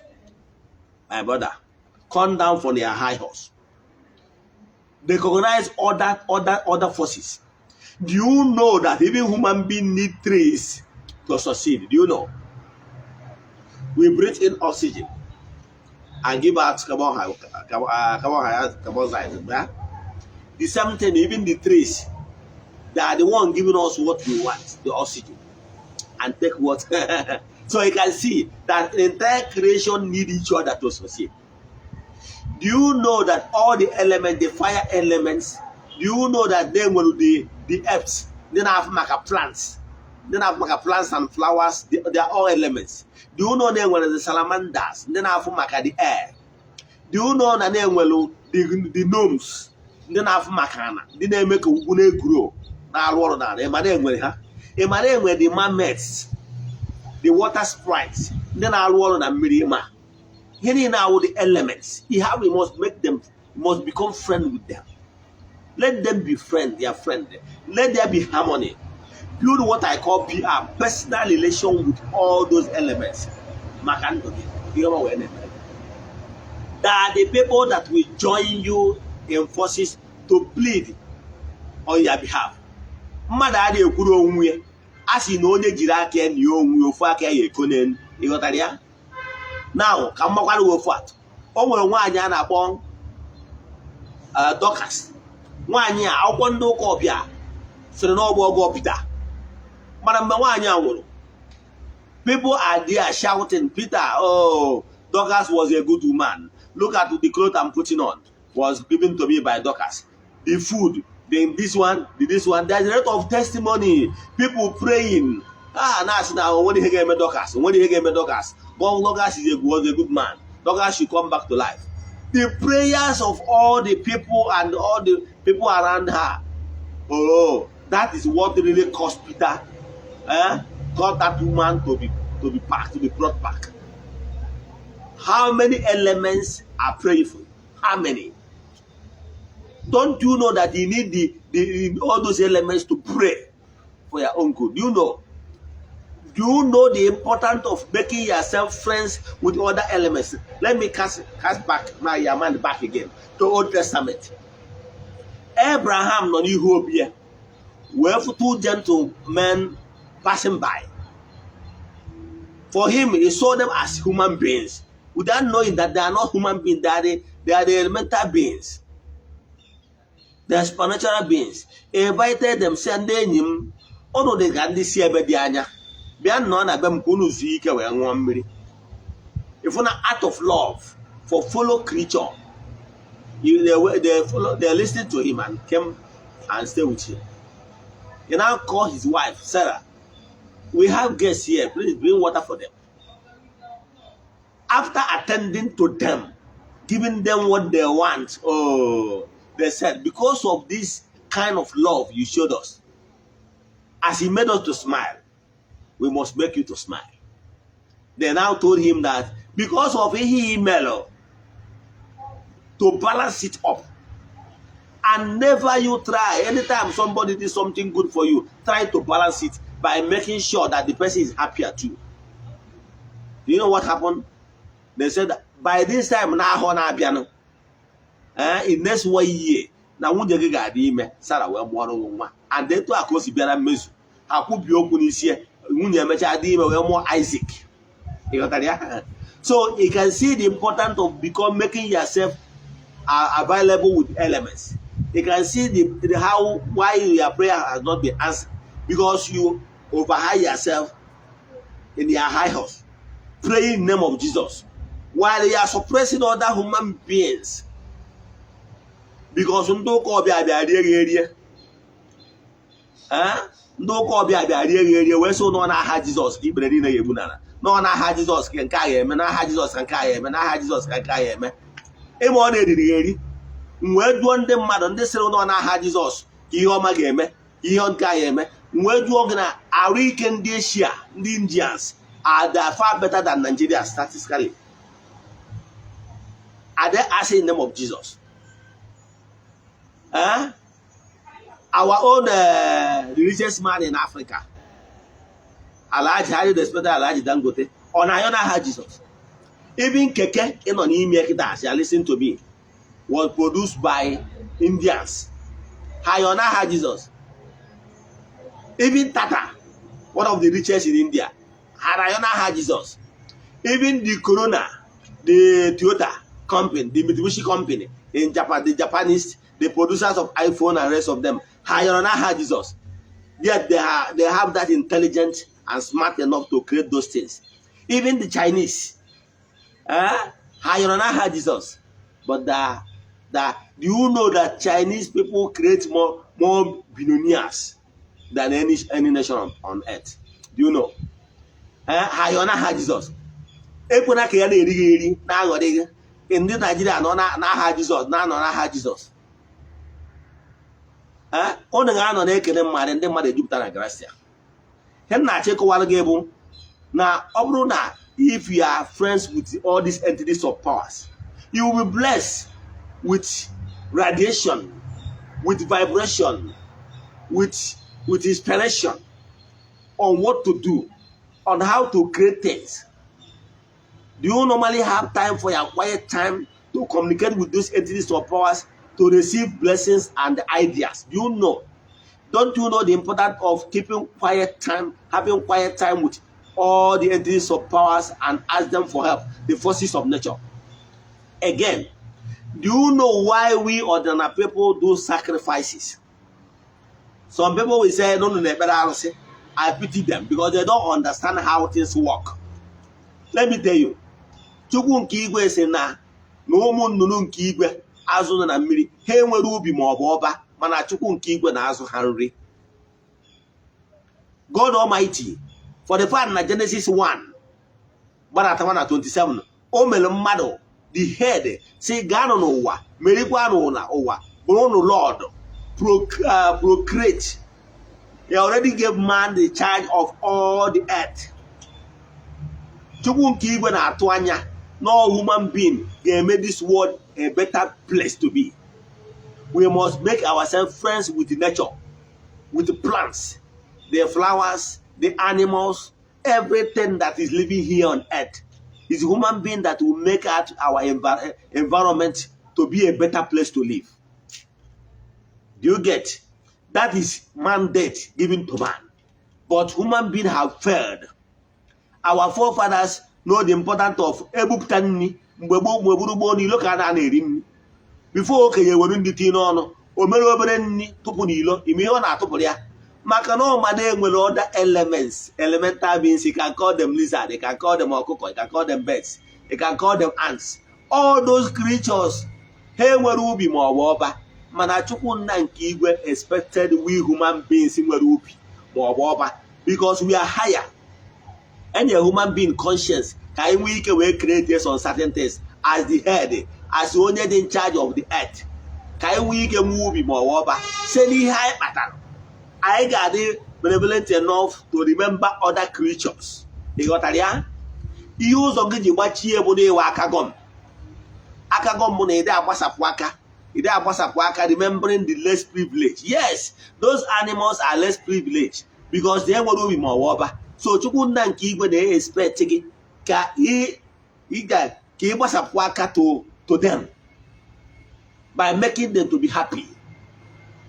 My brother, come down from their high horse. Recognize other forces. Do you know that even human being need trees to succeed? Do you know? We breathe in oxygen and give out carbon dioxide. Yeah? The same thing, even the trees, they are the one giving us what we want, the oxygen, and take what. So you can see that the entire creation need each other to succeed. Do you know that all the elements, the fire elements, do you know that they will the herbs, they have maka plants, they have maka plants and flowers, they are all elements. Do you know they were the salamanders, they have maka the air? Do you know that they were the gnomes, ndị na-afụ maka ana, ndị na-eme ka ugwu na-eguro na-arụ ọrụ n'ala? Ịma na enwere ha? Ịma na enwere the mermaids, the water sprites, ndị na-arụ ọrụ na mmiri? Ịma ihe niile awụ the elements. You have, you must make them, you must become friend with them. Let them be friend, their friend. Let there be harmony. Build what I call PR, personal relation with all those elements, maka ndụ gị, ihe ọma wee na-eme. There are the people that will join you in forces to plead on your behalf. Mmadụ adịghị ekwuru onwe ya. A sị na onye jiri aka ya nie onwe ya, ofu aka ya ya eko n'elu. Ịghọtara ya? Now, ka m makwara gị ofu atụ. O nwere nwaanyị a na-akpọ Dorcas. Nwaanyị a, akwụkwọ ndị ụka ọbịa sịrị na ọ bụ ọgọ Pita. Mana mgbe nwaanyị a nwụrụ, people are there shouting, "Peter, oh, Dorcas was a good woman. Look at the cloth I'm putting on, was given to me by Dorcas. The food, then this one, the this one." There's a lot of testimony, people praying. Ah, na-asị na onwere ihe ga-eme Dorcas, onwere ihe ga-eme Dorcas. God, Dorcas was a good man. Dorcas should come back to life. The prayers of all the people and all the people around her, oh, that is what really caused Peter, got that woman to be back, to be brought back. How many elements are praying for you? How many? Don't you know that you need the all those elements to pray for your own good? Do you know? Do you know the importance of making yourself friends with other elements? Let me cast back my mind back again to Old Testament. Abraham nọ n'ihu obi ya wee fụ two gentlemen passing by. For him, he saw them as human beings without knowing that they are not human beings, they are the elemental beings. They are supernatural beings. He invited them, sị, "Ndị enyi m, unu dị ka ndị si ebe dị anya. Bịa nọọ na be m ka unu zuo ike wee ṅụọ mmiri." If na out of love for fellow creature, they listened to him and came and stay with him. He now called his wife, "Sarah, we have guests here. Please bring water for them." After attending to them, giving them what they want, oh, they said, "Because of this kind of love you showed us, as he made us to smile, we must make you to smile." They now told him that because of ihe email, to balance it up. And never you try, anytime somebody did something good for you, try to balance it by making sure that the person is happier too. Do you know what happened? They said that by this time n'ahọ na-abịanụ, in next one year, na nwunye gị ga-adị ime, Sarah wee mụọrọ gị nwa. And etu a ka o si bịara mmezu. Ha kwubie okwu n'isi ya, nwunye emechaa dị ime wee mụọ Isaac. Ị ghọtara ya? So you can see the importance of become making yourself available with elements. You can see the how why your prayer has not been answered, because you overhigh yourself in your high horse, praying in the name of Jesus, while you are suppressing other human beings. Because ndị ụka ọbịa bịa rie gị erie. Eh? Ndị ụka ọbịa bịa rie gị erie wee sị nọ n'aha Jizọs ka ikpere niile ga-egbu n'ala. Nọ n'aha Jizọs ka nke a ga-eme, n'aha Jizọs ka nke a ga-eme, n'aha Jizọs ka nke a ga-eme. Ịma ọ na-eriri gị eri. M wee jụọ ndị mmadụ ndị sịrị nọ n'aha Jizọs ka ihe ọma ga-eme, ka ihe nke a ga-eme. M wee jụọ gị na arụ ike ndị Eshia, ndị Indians, are they far better than Nigeria statistically? Are they asking in the name of Jesus? Eh? Our own richest man in Africa, Alhaji, highly respected Alhaji Dangote, ọ na-ayọ n'aha Jizọs? Even keke ị nọ n'ime kịta, as you listen to me, was produced by Indians. Ha yọ n'aha Jizọs? Even Tata, one of the richest in India, ha na-ayọ n'aha Jizọs? Even the Corona, the Toyota company, the Mitsubishi company in Japan, the Japanese, the producers of iPhone and rest of them, ha yọrọ n'aha Jizọs? Yet they have that intelligence and smart enough to create those things. Even the Chinese, eh, ha yọrọ n'aha Jizọs? But the do you know that Chinese people create more billionaires than any nation on earth? Do you know? Eh, ha yọrọ n'aha Jizọs? Ekwena ka ya na-eri gị eri na-aghọrị gị. Ndị Naijiria nọ n'aha Jizọs, na-anọ n'aha Jizọs. Ee, unu ga-anọ na-ekele mmadụ, ndị mmadụ ejupụta na gracia. Ihe m na-achọ ịkọwara gị bụ na ọ bụrụ na if you are friends with all these entities of powers, you will be blessed with radiation, with vibration, with inspiration on what to do, on how to create things. Do you normally have time for your quiet time to communicate with those entities of powers to receive blessings and ideas? Do you know? Don't you know the importance of keeping quiet time, having quiet time with all the entities of powers and ask them for help, the forces of nature? Again, do you know why we ordinary people do sacrifices? Some people will say, No, ekpere arụsị." I pity them because they don't understand how things work. Let me tell you, Chukwu nke igwe si na ụmụ nnụnụ nke igwe, azụ nọ na mmiri, ha enwere ubi ma ọ bụ ọba, mana Chukwu nke igwe na-azụ ha nri. God Almighty, for the fact na Genesis 1 gbadatawa na 27, o mere mmadụ the head, si gaanụ n'ụwa, merikwanụ na ụwa, bụrụnụ Lord, procreate. He already gave man the charge of all the earth. Chukwu nke igwe na-atụ anya na all human being ga-eme this world a better place to be. We must make ourselves friends with nature, with the plants, the flowers, the animals, everything that is living here on earth. Is human being that will make out our environment to be a better place to live. Do you get? That is mandate given to man. But human being have failed. Our forefathers know the importance of egbupụta nri. Mgbe gboo, mgbe gburu gboo, n'ilo ka a na-eri nri. Before okenye were ndị tinye n'ọnụ, o mere obere nri tụpụ n'ilo ime ihe ọ na-atụpụrụ ya, maka na ọmada enwere other elements, elemental beings. You can call them lizard, you can call them ọkụkọ, you can call them birds, you can call them ants. All those creatures, ha enwere ubi ma ọ bụ ọba, mana Chukwu nna nke igwe expected we human beings nwere ubi ma ọ bụ ọba because we are higher. Enye human being conscience ka anyị nwee ike wee create some certain things as the head, as onye dị in charge of the earth, ka anyị nwee ike nwee ubi ma ọ bụ ọba site n'ihe anyị kpatara. Anyị ga-adị benevolent enough to remember other creatures. Ị ghọtara ya? Ihe ụzọ gị ji gbachie bụ n'ịwa aka gọm. Aka gọm bụ na ịdị agbasapụ aka, ịdị agbasapụ aka, remembering the less privileged. Yes, those animals are less privileged because they nwere ubi ma ọ bụ ọba. So Chukwu nna nke igwe na-expect gị ka ị ị ga ka ị gbasapụ aka to them by making them to be happy.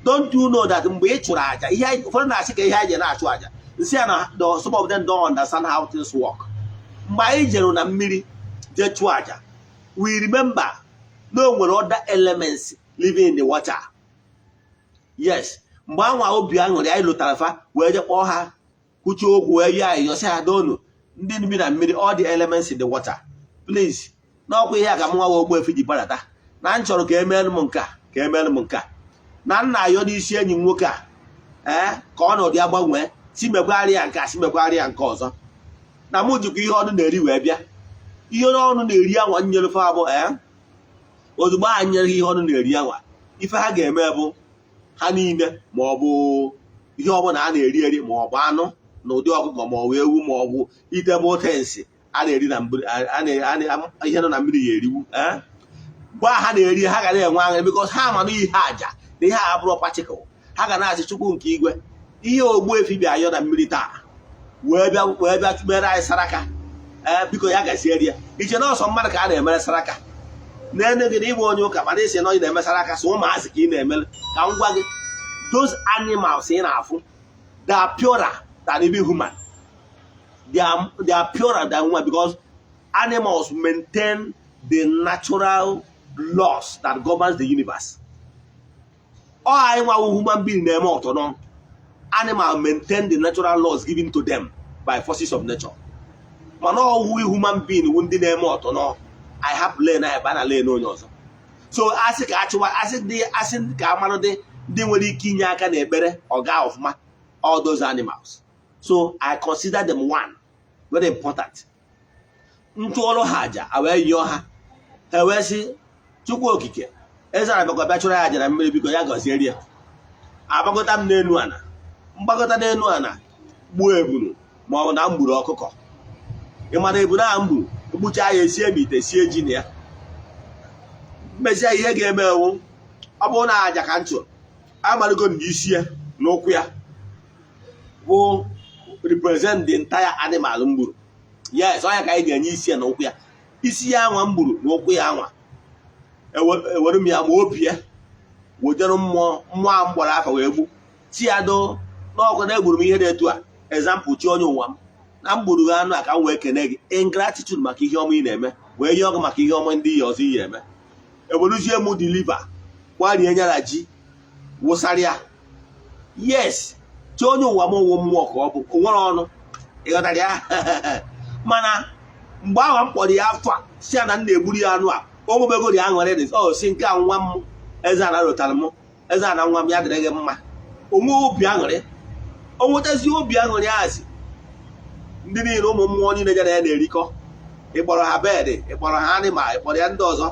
Don't you know that mgbe ị chụrụ aja ihe ụfọdụ na-asị ka ihe anyị ji na-achụ aja nsị ya na some of them don't understand how things work. Mgbe anyị jere na mmiri jee chụọ aja, we remember na o nwere other elements living in the water. Yes, mgbe anwa obi aṅụrị anyị lụtara fa wee je kpọọ ha, kwuchie okwu, wee yie anyị yọsị ha, "Donu, ndị bi na mmiri, all the elements in the water, please, n'ọkwa ihe a ka m nwa Ogbuefi ji gbadata na m chọrọ ka emeelụ m nke a, ka emeelụ m nke a, na nna ayọ n'isi enyi m nwoke a, ee, ka ọnọdụ ya gbanwee, si mekwara ya nke a, si mekwara ya nke ọzọ, na mụ jikwa ihe ọnụ na-eri wee bịa." Ihe ọnụ na-eri anwa nyere fa bụ, ee, ozugbo a nyere ha ihe ọnụ na-eri anwa, ife ha ga-eme bụ ha niile, ma ọ bụ ihe ọbụla a na-eri eri, ma ọ bụ anụ na ụdị ọkụkọ, ma ọ bụ ewu, ma ọ bụ itebụl things a na-eri na ihe nọ na mmiri ya eriwu. Ee, mgbe ha na-eri, ha ga na-enwe aṅụrị because ha ma na ihe aja na ihe a abụrụ particle. Ha ga na-asị, "Chukwu nke igwe, ihe Ogbuefi bịa ayọ na mmiri taa wee bịa mere anyị saraka, ee, biko ya gaziere ya." Iche na ọsọ mmadụ ka a na-emere saraka na-ene gị na ịbụ onye ụka, mana isi na ị na-eme saraka so ụmụazị ka ị na-emere. Ka m gwa gị, those animals ị na-afụ, they are purer than even human. They are purer than human because animals maintain the natural laws that governs the universe. Ọ anyị nwa human being na-eme ọtọ nọ. Animal maintain the natural laws given to them by forces of nature, mana ọwụ human being wu ndị na-eme ọtọ nọ. Anyị hapụ len anyị ba na len onye ọzọ. So asị ka achụwa, asị dị, asị ka amarụ dị ndị nwere ike inye aka n'ekpere ọga ọfụma, all those animals. So I consider them one very important. Ntụọrụ ha aja a wee yọọ ha, ha wee sị, "Chukwu okike eze arabakwa bịa chụrụ ya aja na mmiri, biko ya gọziere ya." Agbagota m n'elu ana, mgbagota n'elu ana, gbuo ebunu ma ọ bụ na m gburu ọkụkọ. Ị mara ebunu ahụ m gburu, egbuchaa ya, esie m ite, sie ji na ya, mmezie. Ihe ga-eme ewu, ọ bụrụ na aja ka m chụrụ, amarụgo m isi ya na ụkwụ ya bụ represent the entire animal m gburu. Yes, ọ ya ka anyị ga-enye isi ya na ụkwụ ya. Isi ya anwa m gburu na ụkwụ ya anwa, ewere m ya ma obi ya wejere mmụọ, mmụọ ahụ m gbara afa wee gbu, Si ya doo n'ọkụ na egburu m ihe dị etu a. Example, chi onye ụwa m, na m gburu gị anụ a ka m wee kene gị in gratitude maka ihe ọma ị na-eme, wee nye ọgụ maka ihe ọma ndị iyi ọzọ iyi eme. Eweruzie m the liver, kwarie nyara ji wụsara ya. Yes, chi onye ụwa m wụ mmụọ ka ọ bụ, o nwere ọnụ, ịghọtara ya? Mana mgbe ahụ m kpọrọ ya afọ a, si ya na m na-egburu ya anụ a, o nwebegori aṅụrị dị o si nke a nwa m eze ana rotara m, eze ana nwa m, ya dịrị gị mma. Onwe obi aṅụrị, o nwetazi obi aṅụrị azi ndị niile, ụmụ mmụọ niile jere ya na-erikọ. Ịkpọrọ ha bird, ịkpọrọ ha animal, ịkpọrọ ya ndị ọzọ,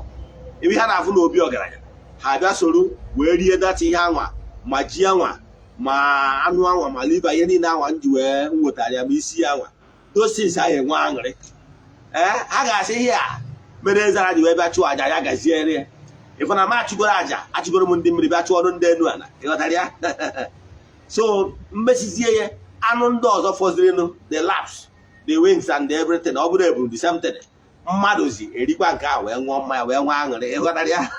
ebe ha na-afụ na obi ọgaranya ha bịa soro wee rie data ihe anwa, ma ji anwa, ma anụ anwa, ma liver, ihe niile anwa m ji wee m nwetara ya, ma isi ya anwa. Those things ahụ enwe aṅụrị. Ee, ha ga-asị ihe a mere eze ji wee bịa chụọ àjà ya gaziere ya. Ịfụ na m achụgoro àjà, achụgoro m ndị mmiri, bịa chụọ ọrụ ndị enu ala, ịghọtara ya? So mmesizie ya, anụ ndị ọzọ fọzirinụ, the laps, the wings and everything, ọ bụrụ eburu the same thing, mmadụ zi erikwa nke a wee ṅụọ mmanya wee nwee aṅụrị, ịghọtara ya?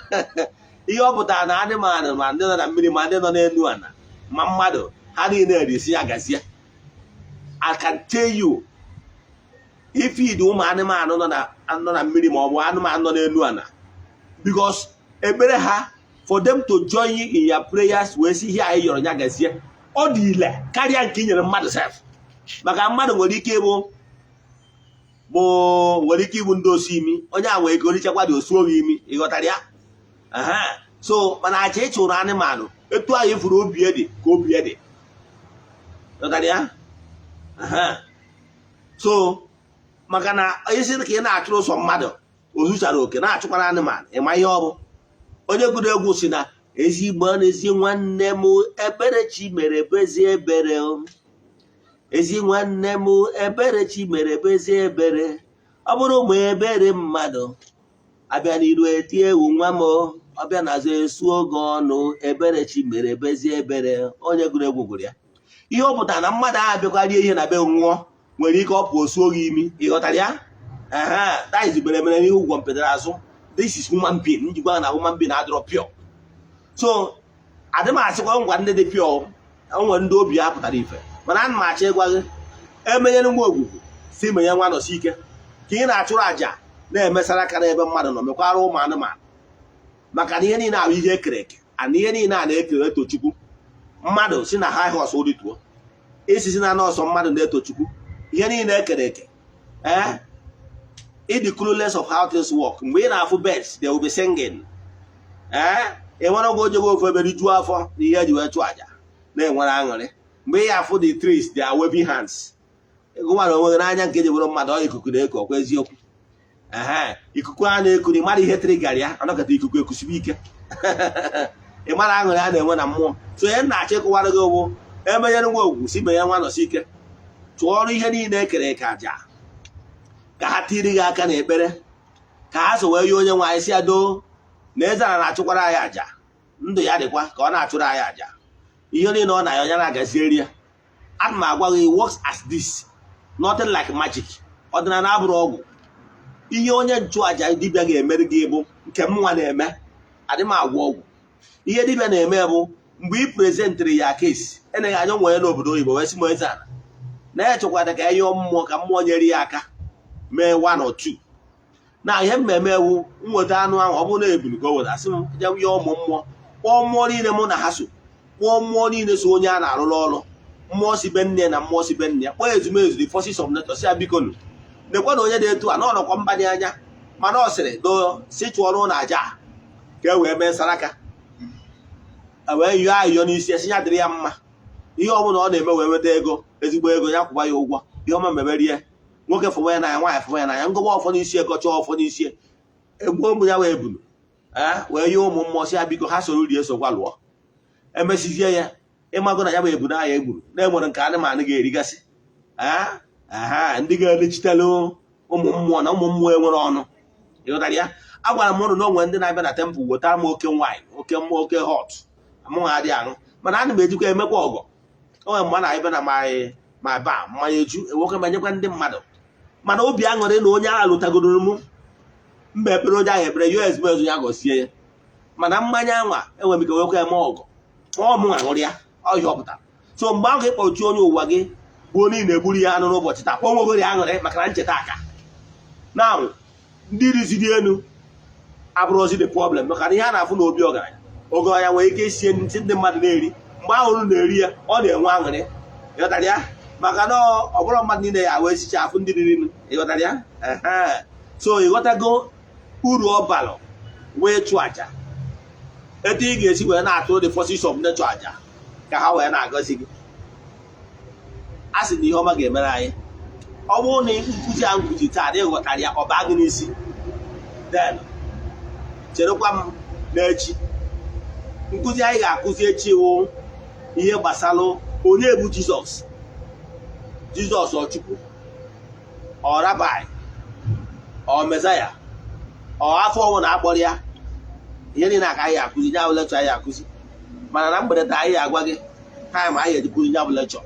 Ihe ọ pụtara na anụmanụ, ma ndị nọ na mmiri, ma ndị nọ n'elu ala, ma mmadụ, ha niile erisi ya gazie. I can tell you, ifeed ụmụ anụmanụ nọ na mmiri ma ọ bụ anụmanụ nọ n'elu ala, because ekpere ha, for them to join you in your prayers wee sị ihe anyị yọrọ ya gazie, ọ dị ile karịa nke i nyere mmadụ sef. Maka mmadụ nwere ike ịbụ bụ nwere ike ịbụ ndị osu imi, onye a nwere ike orichakwa dị osu oge imi, ịghọtara ya? Aha. So mana aja ị chụrụ anụmanụ, etu ahụ ifuru obi dị ka obi dị, ịghọtara ya? Aha. So maka na isi ka ị na-achụrụ sọ mmadụ ozuchara oke na-achụkwara anụmanụ, ịma ihe ọ bụ? Onye gụrụ egwu si na ezigbo na ezi nwanne m, ebere chi mere bezi ebere o. Ezi nwanne m, ebere chi mere bezi ebere. Ọ bụrụ ma ebere mmadụ abịa n'iru eti ewu nwa m o, ọbịa n'azụ esu oge ọnụ. Ebere chi mere bezi ebere. Onye gụrụ egwu gụrụ ya. Ihe ọ pụtara na mmadụ ahụ abịakwa rie ihe na be nwụọ nwere ike ọ pụ osuo gị imi, ịghọtara ya? Ehe, that is mere mere n'ihu ụgwọ mpedara azụ. This is human being. Njikwa na human being adịrọ pure. So adị m asịkwa ngwa ndị dị pure, onwere ndị obi ha pụtara ife, mana ana m achọ ịgwa gị, emenyere nwa ogwugwu si menye nwa nọsi ike ka ị na-achụrụ àjà na-emesara aka n'ebe mmadụ nọ, mekwara ụmụ anụmanụ, maka na ihe niile ahụ ihe ekere eke ana ihe niile a na-ekere eto Chukwu. Mmadụ si na high horse rituo isisi na nọọsụ, mmadụ na-eto Chukwu, ihe niile ekere eke. Ee, ịdị clueless of how things work. Mgbe ị na-afụ birds, they will be singing. Ee, ị nwere oge ojebe ofu ebe rijuo afọ na ihe eji wee chụọ àjà na-enwere aṅụrị. Mgbe ị afụ the trees, they are waving hands. Gụwara onwe gị n'anya nke ji bụrụ mmadụ, ọ ikuku na-eku ọkwa eziokwu? Ehe, ikuku a na-eku na ịmara ihe trigara ya, anọkọta ikuku ekusibe ike, ị mara aṅụrị a na-enwe na mmụọ. So ihe m na-achọ ịkụwara gị bụ, emenyere nwa ogwu si menye nwa nọsi ike, chụọrọ ihe niile ekere eke aja ka ha tiri gị aka n'ekpere, ka ha so wee yie onye nwe anyị, si ya doo na eze ala na-achụkwara anyị aja, ndụ ya dịkwa ka ọ na-achụrụ anyị aja, ihe niile ọ na-ya onye na-agazieri ya. Ana m agwa gị, works as this, nothing like magic. Ọdịnala abụrụ ọgwụ. Ihe onye nchụaja dibịa ga-emeri gị bụ nke m nwa na-eme, adị m agwọ ọgwụ. Ihe dibịa na-eme bụ mgbe ị presentịrị ya case, eneghị anya nwere n'obodo oyibo wee sị m eze ala na-echekwada ka ya yọọ mmụọ, ka mmụọ nyere ya aka mee one or two na ihe mmemme ewu nweta anụ ahụ. Ọ bụrụ na ebulu ka o weta, asị m je yọọ ụmụ mmụọ, kpọọ mmụọ niile mụ na ha so, kpọọ mmụọ niile so onye a na-arụrụ ọrụ, mmụọ si be nne na mmụọ si be nne ya, kpọọ ezumezu, the forces of nature, si ya biko nụ, nekwa na onye dị etu a na ọnọkwa mba dị anya, mana ọ sịrị doo si chụọrọ ụlọ aja a, ka e wee mee saraka, e wee yọọ ayịyọ n'isi esi ya dịrị ya mma, ihe ọ bụla ọ na-eme wee nweta ego, ezigbo ego, ya kwụba ya ụgwọ, ihe ọma meberie, nwoke fụwa ya n'anya, nwaanyị fụwa ya n'anya, ngọba ọfọ n'isi, ego chọọ ọfọ n'isi, egbuo ụmụ ya wee bulu ee wee yọọ ụmụ mmụọ, si ya biko ha soro rie sokwa lụọ. Emesizie ya, ịmago na ya bụ ebunu ahụ egburu na-enwere nke anụmanụ ga-erigasị. Ee, aha ndị ga-elechitelu ụmụ mmụọ na ụmụ mmụọ enwere ọnụ, ịghọtara ya? Agwara m ụnụ na onwe ndị na-abịa na temple wetara m oke nwaanyị, oke mmụọ, oke hot mụ ha adịghị aṅụ, mana ana m ejikwa emekwa ọgọ. Onwe mgbe a na-abịa na ma ba mmanya eju enwekwa ma nyekwa ndị mmadụ, mana obi aṅụrị na onye agha lụtagoro m mba ekpere, onye ahụ ekpere ya ezumezu ya gọzie ya, mana mmanya anwa enwere m ike nwekwa eme ọgọ, ọ mụ aṅụrị ya. Ọ ihe ọ pụtara. So mgbe ahụ ịkpọchi onye ụwa gị bụ onye ị na-egburu ya anụ n'ụbọchị taa, o nwegori aṅụrị maka na ncheta aka na ndị riziri elu abụrụzi the problem, maka na ihe a na-afụ n'obi ọgaranya, oge ọya nwere ike isie ntị ndị mmadụ na-eri. Mgbe ahụ unu na-eri ya, ọ na-enwe aṅụrị, ịghọtara ya? Maka na ọ bụrụ mmadụ niile ya wee sicha afụ ndị riri nụ, ịghọtara ya? Ehe. So ịghọtago uru ọ balụ wee chụọ aja, etu ị ga-esi wee na-atụ the forces of nature aja ka ha wee na-agọzi gị. A sị na ihe ọma ga-emere anyị. Ọ bụrụ na nkụzi a nkụzi taa na ịghọtara ya, ọ baa gị n'isi, then cherekwa m n'echi. Nkụzi anyị ga-akụzi echi wụ ihe gbasara onye bụ Jizọs. Jizọs, ọ Chukwu, ọ rabbi, ọ Messiah, ọ afọ ọnwụ na akpọrọ ya, ihe niile aka anyị akụzi nya bụ lecture anyị akụzi. Mana na mgbede taa, anyị agwa gị time anyị eji kụzi nya bụ lecture.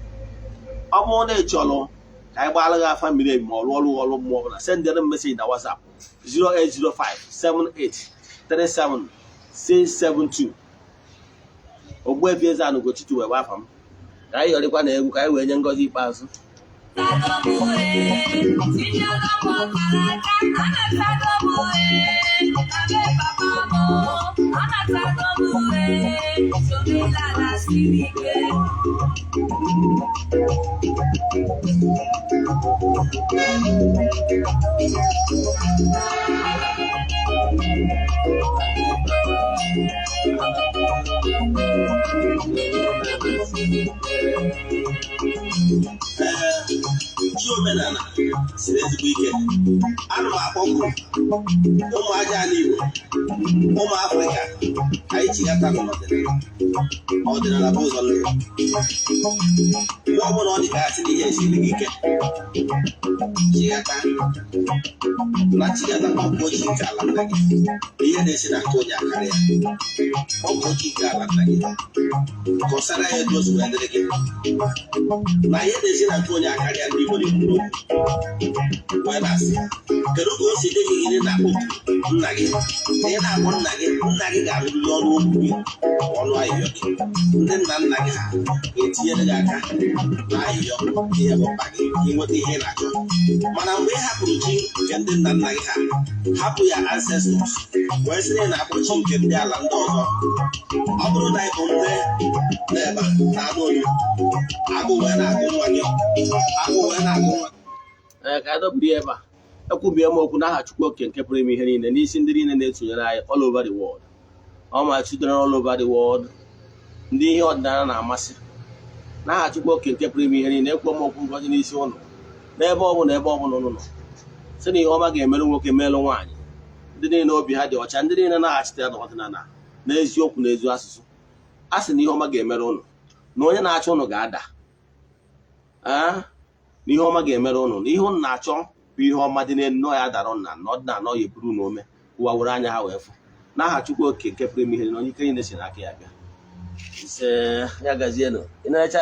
Ọ bụrụ na ị chọrọ ka anyị gbaara gị afa miri emi ma ọ rụọ ọrụ ọrụ mmụọ ọbụla, sendere m message na WhatsApp 0805 7837 672. Ogbuefi Eze-Ana Ugochi wee gbafa m. Ka anyị yọrịkwa na egwu ka anyị wee nye ngọzi ikpeazụ. Anatago m ee, tinyego m ọkara aka, anatago m ee, na be papa m, anatago m ee, omenala siri ike. Ee, chi omenala siri ezigbo ike. Ana m akpọku ụmụ aja ala Igbo, ụmụ Afrịka, ka anyị chigata n'ọdịnala. Ọdịnala bụ ụzọ ndụ. Mgbe ọbụla ọ dị ka asị na ihe esiri gị ike, chigata na chigata, kpọkuo chi nke ala nna gị. Ihe na-esi na nke onye akarị ya. Kpọkuo chi nke ala nna gị, kọsara ya etu o si wee dịrị gị na ihe na-esi na nke onye akarịa. Ndị Igbo na-ekwu n'okwu wee na-asị, kedu ka o si dị gị? Gịnị na-akpọku nna gị na ị na-akpọ nna gị, nna gị ga-arụrịrị ọrụ okwu gị, ọnụ ahịhịọ gị. Ndị nna nna gị ha ga-etinyere gị aka na ahịhịọ ihe bụ mkpa gị ka ị nweta ihe ị na-achọ. Mana mgbe ị hapụrụ chi nke ndị nna nna gị ha, hapụ ya ancestors, wee sị na ị na-akpọ chi nke ndị ala ndị ọzọ, ọ bụrụ na ị bụ nne n'ebe a na-anụ olu, agụ wee na-agụ nwa gị, agụ wee na-agụ nwa. Ee, ka anyị dọbiri ya ebe a. Ekwubie m okwu n'aha Chukwu Oke nke pụrụ ime ihe niile, n'isi ndị niile na-esonyere anyị all over the world, all my children all over the world, ndị ihe ọdịnala na-amasị. N'aha Chukwu Oke nke pụrụ ime ihe niile, ekwu m okwu ngozi n'isi ụnụ n'ebe ọ bụla, ebe ọ bụla ụnụ nọ, sị na ihe ọma ga-emerụ nwoke, merụ nwaanyị, ndị niile obi ha dị ọcha, ndị niile na-aghachitere n'ọdịnala n'eziokwu na ezi asụsụ. A sị na ihe ọma ga-emere ụnụ, na onye na-achọ ụnụ ga-ada. Ee, na ihe ọma ga-emere ụnụ, na ihe ụnụ na-achọ bụ ihe ọma dị n'elu nọ ya dara ụnụ na ọdịnala ọ ya eburu na ome ụwa were anya ha wee fụ. N'aha Chukwu Oke nke pụrụ ime ihe niile, onye ike niile si n'aka ya bịa. Ise, ya gazienụ. Ị na-echa.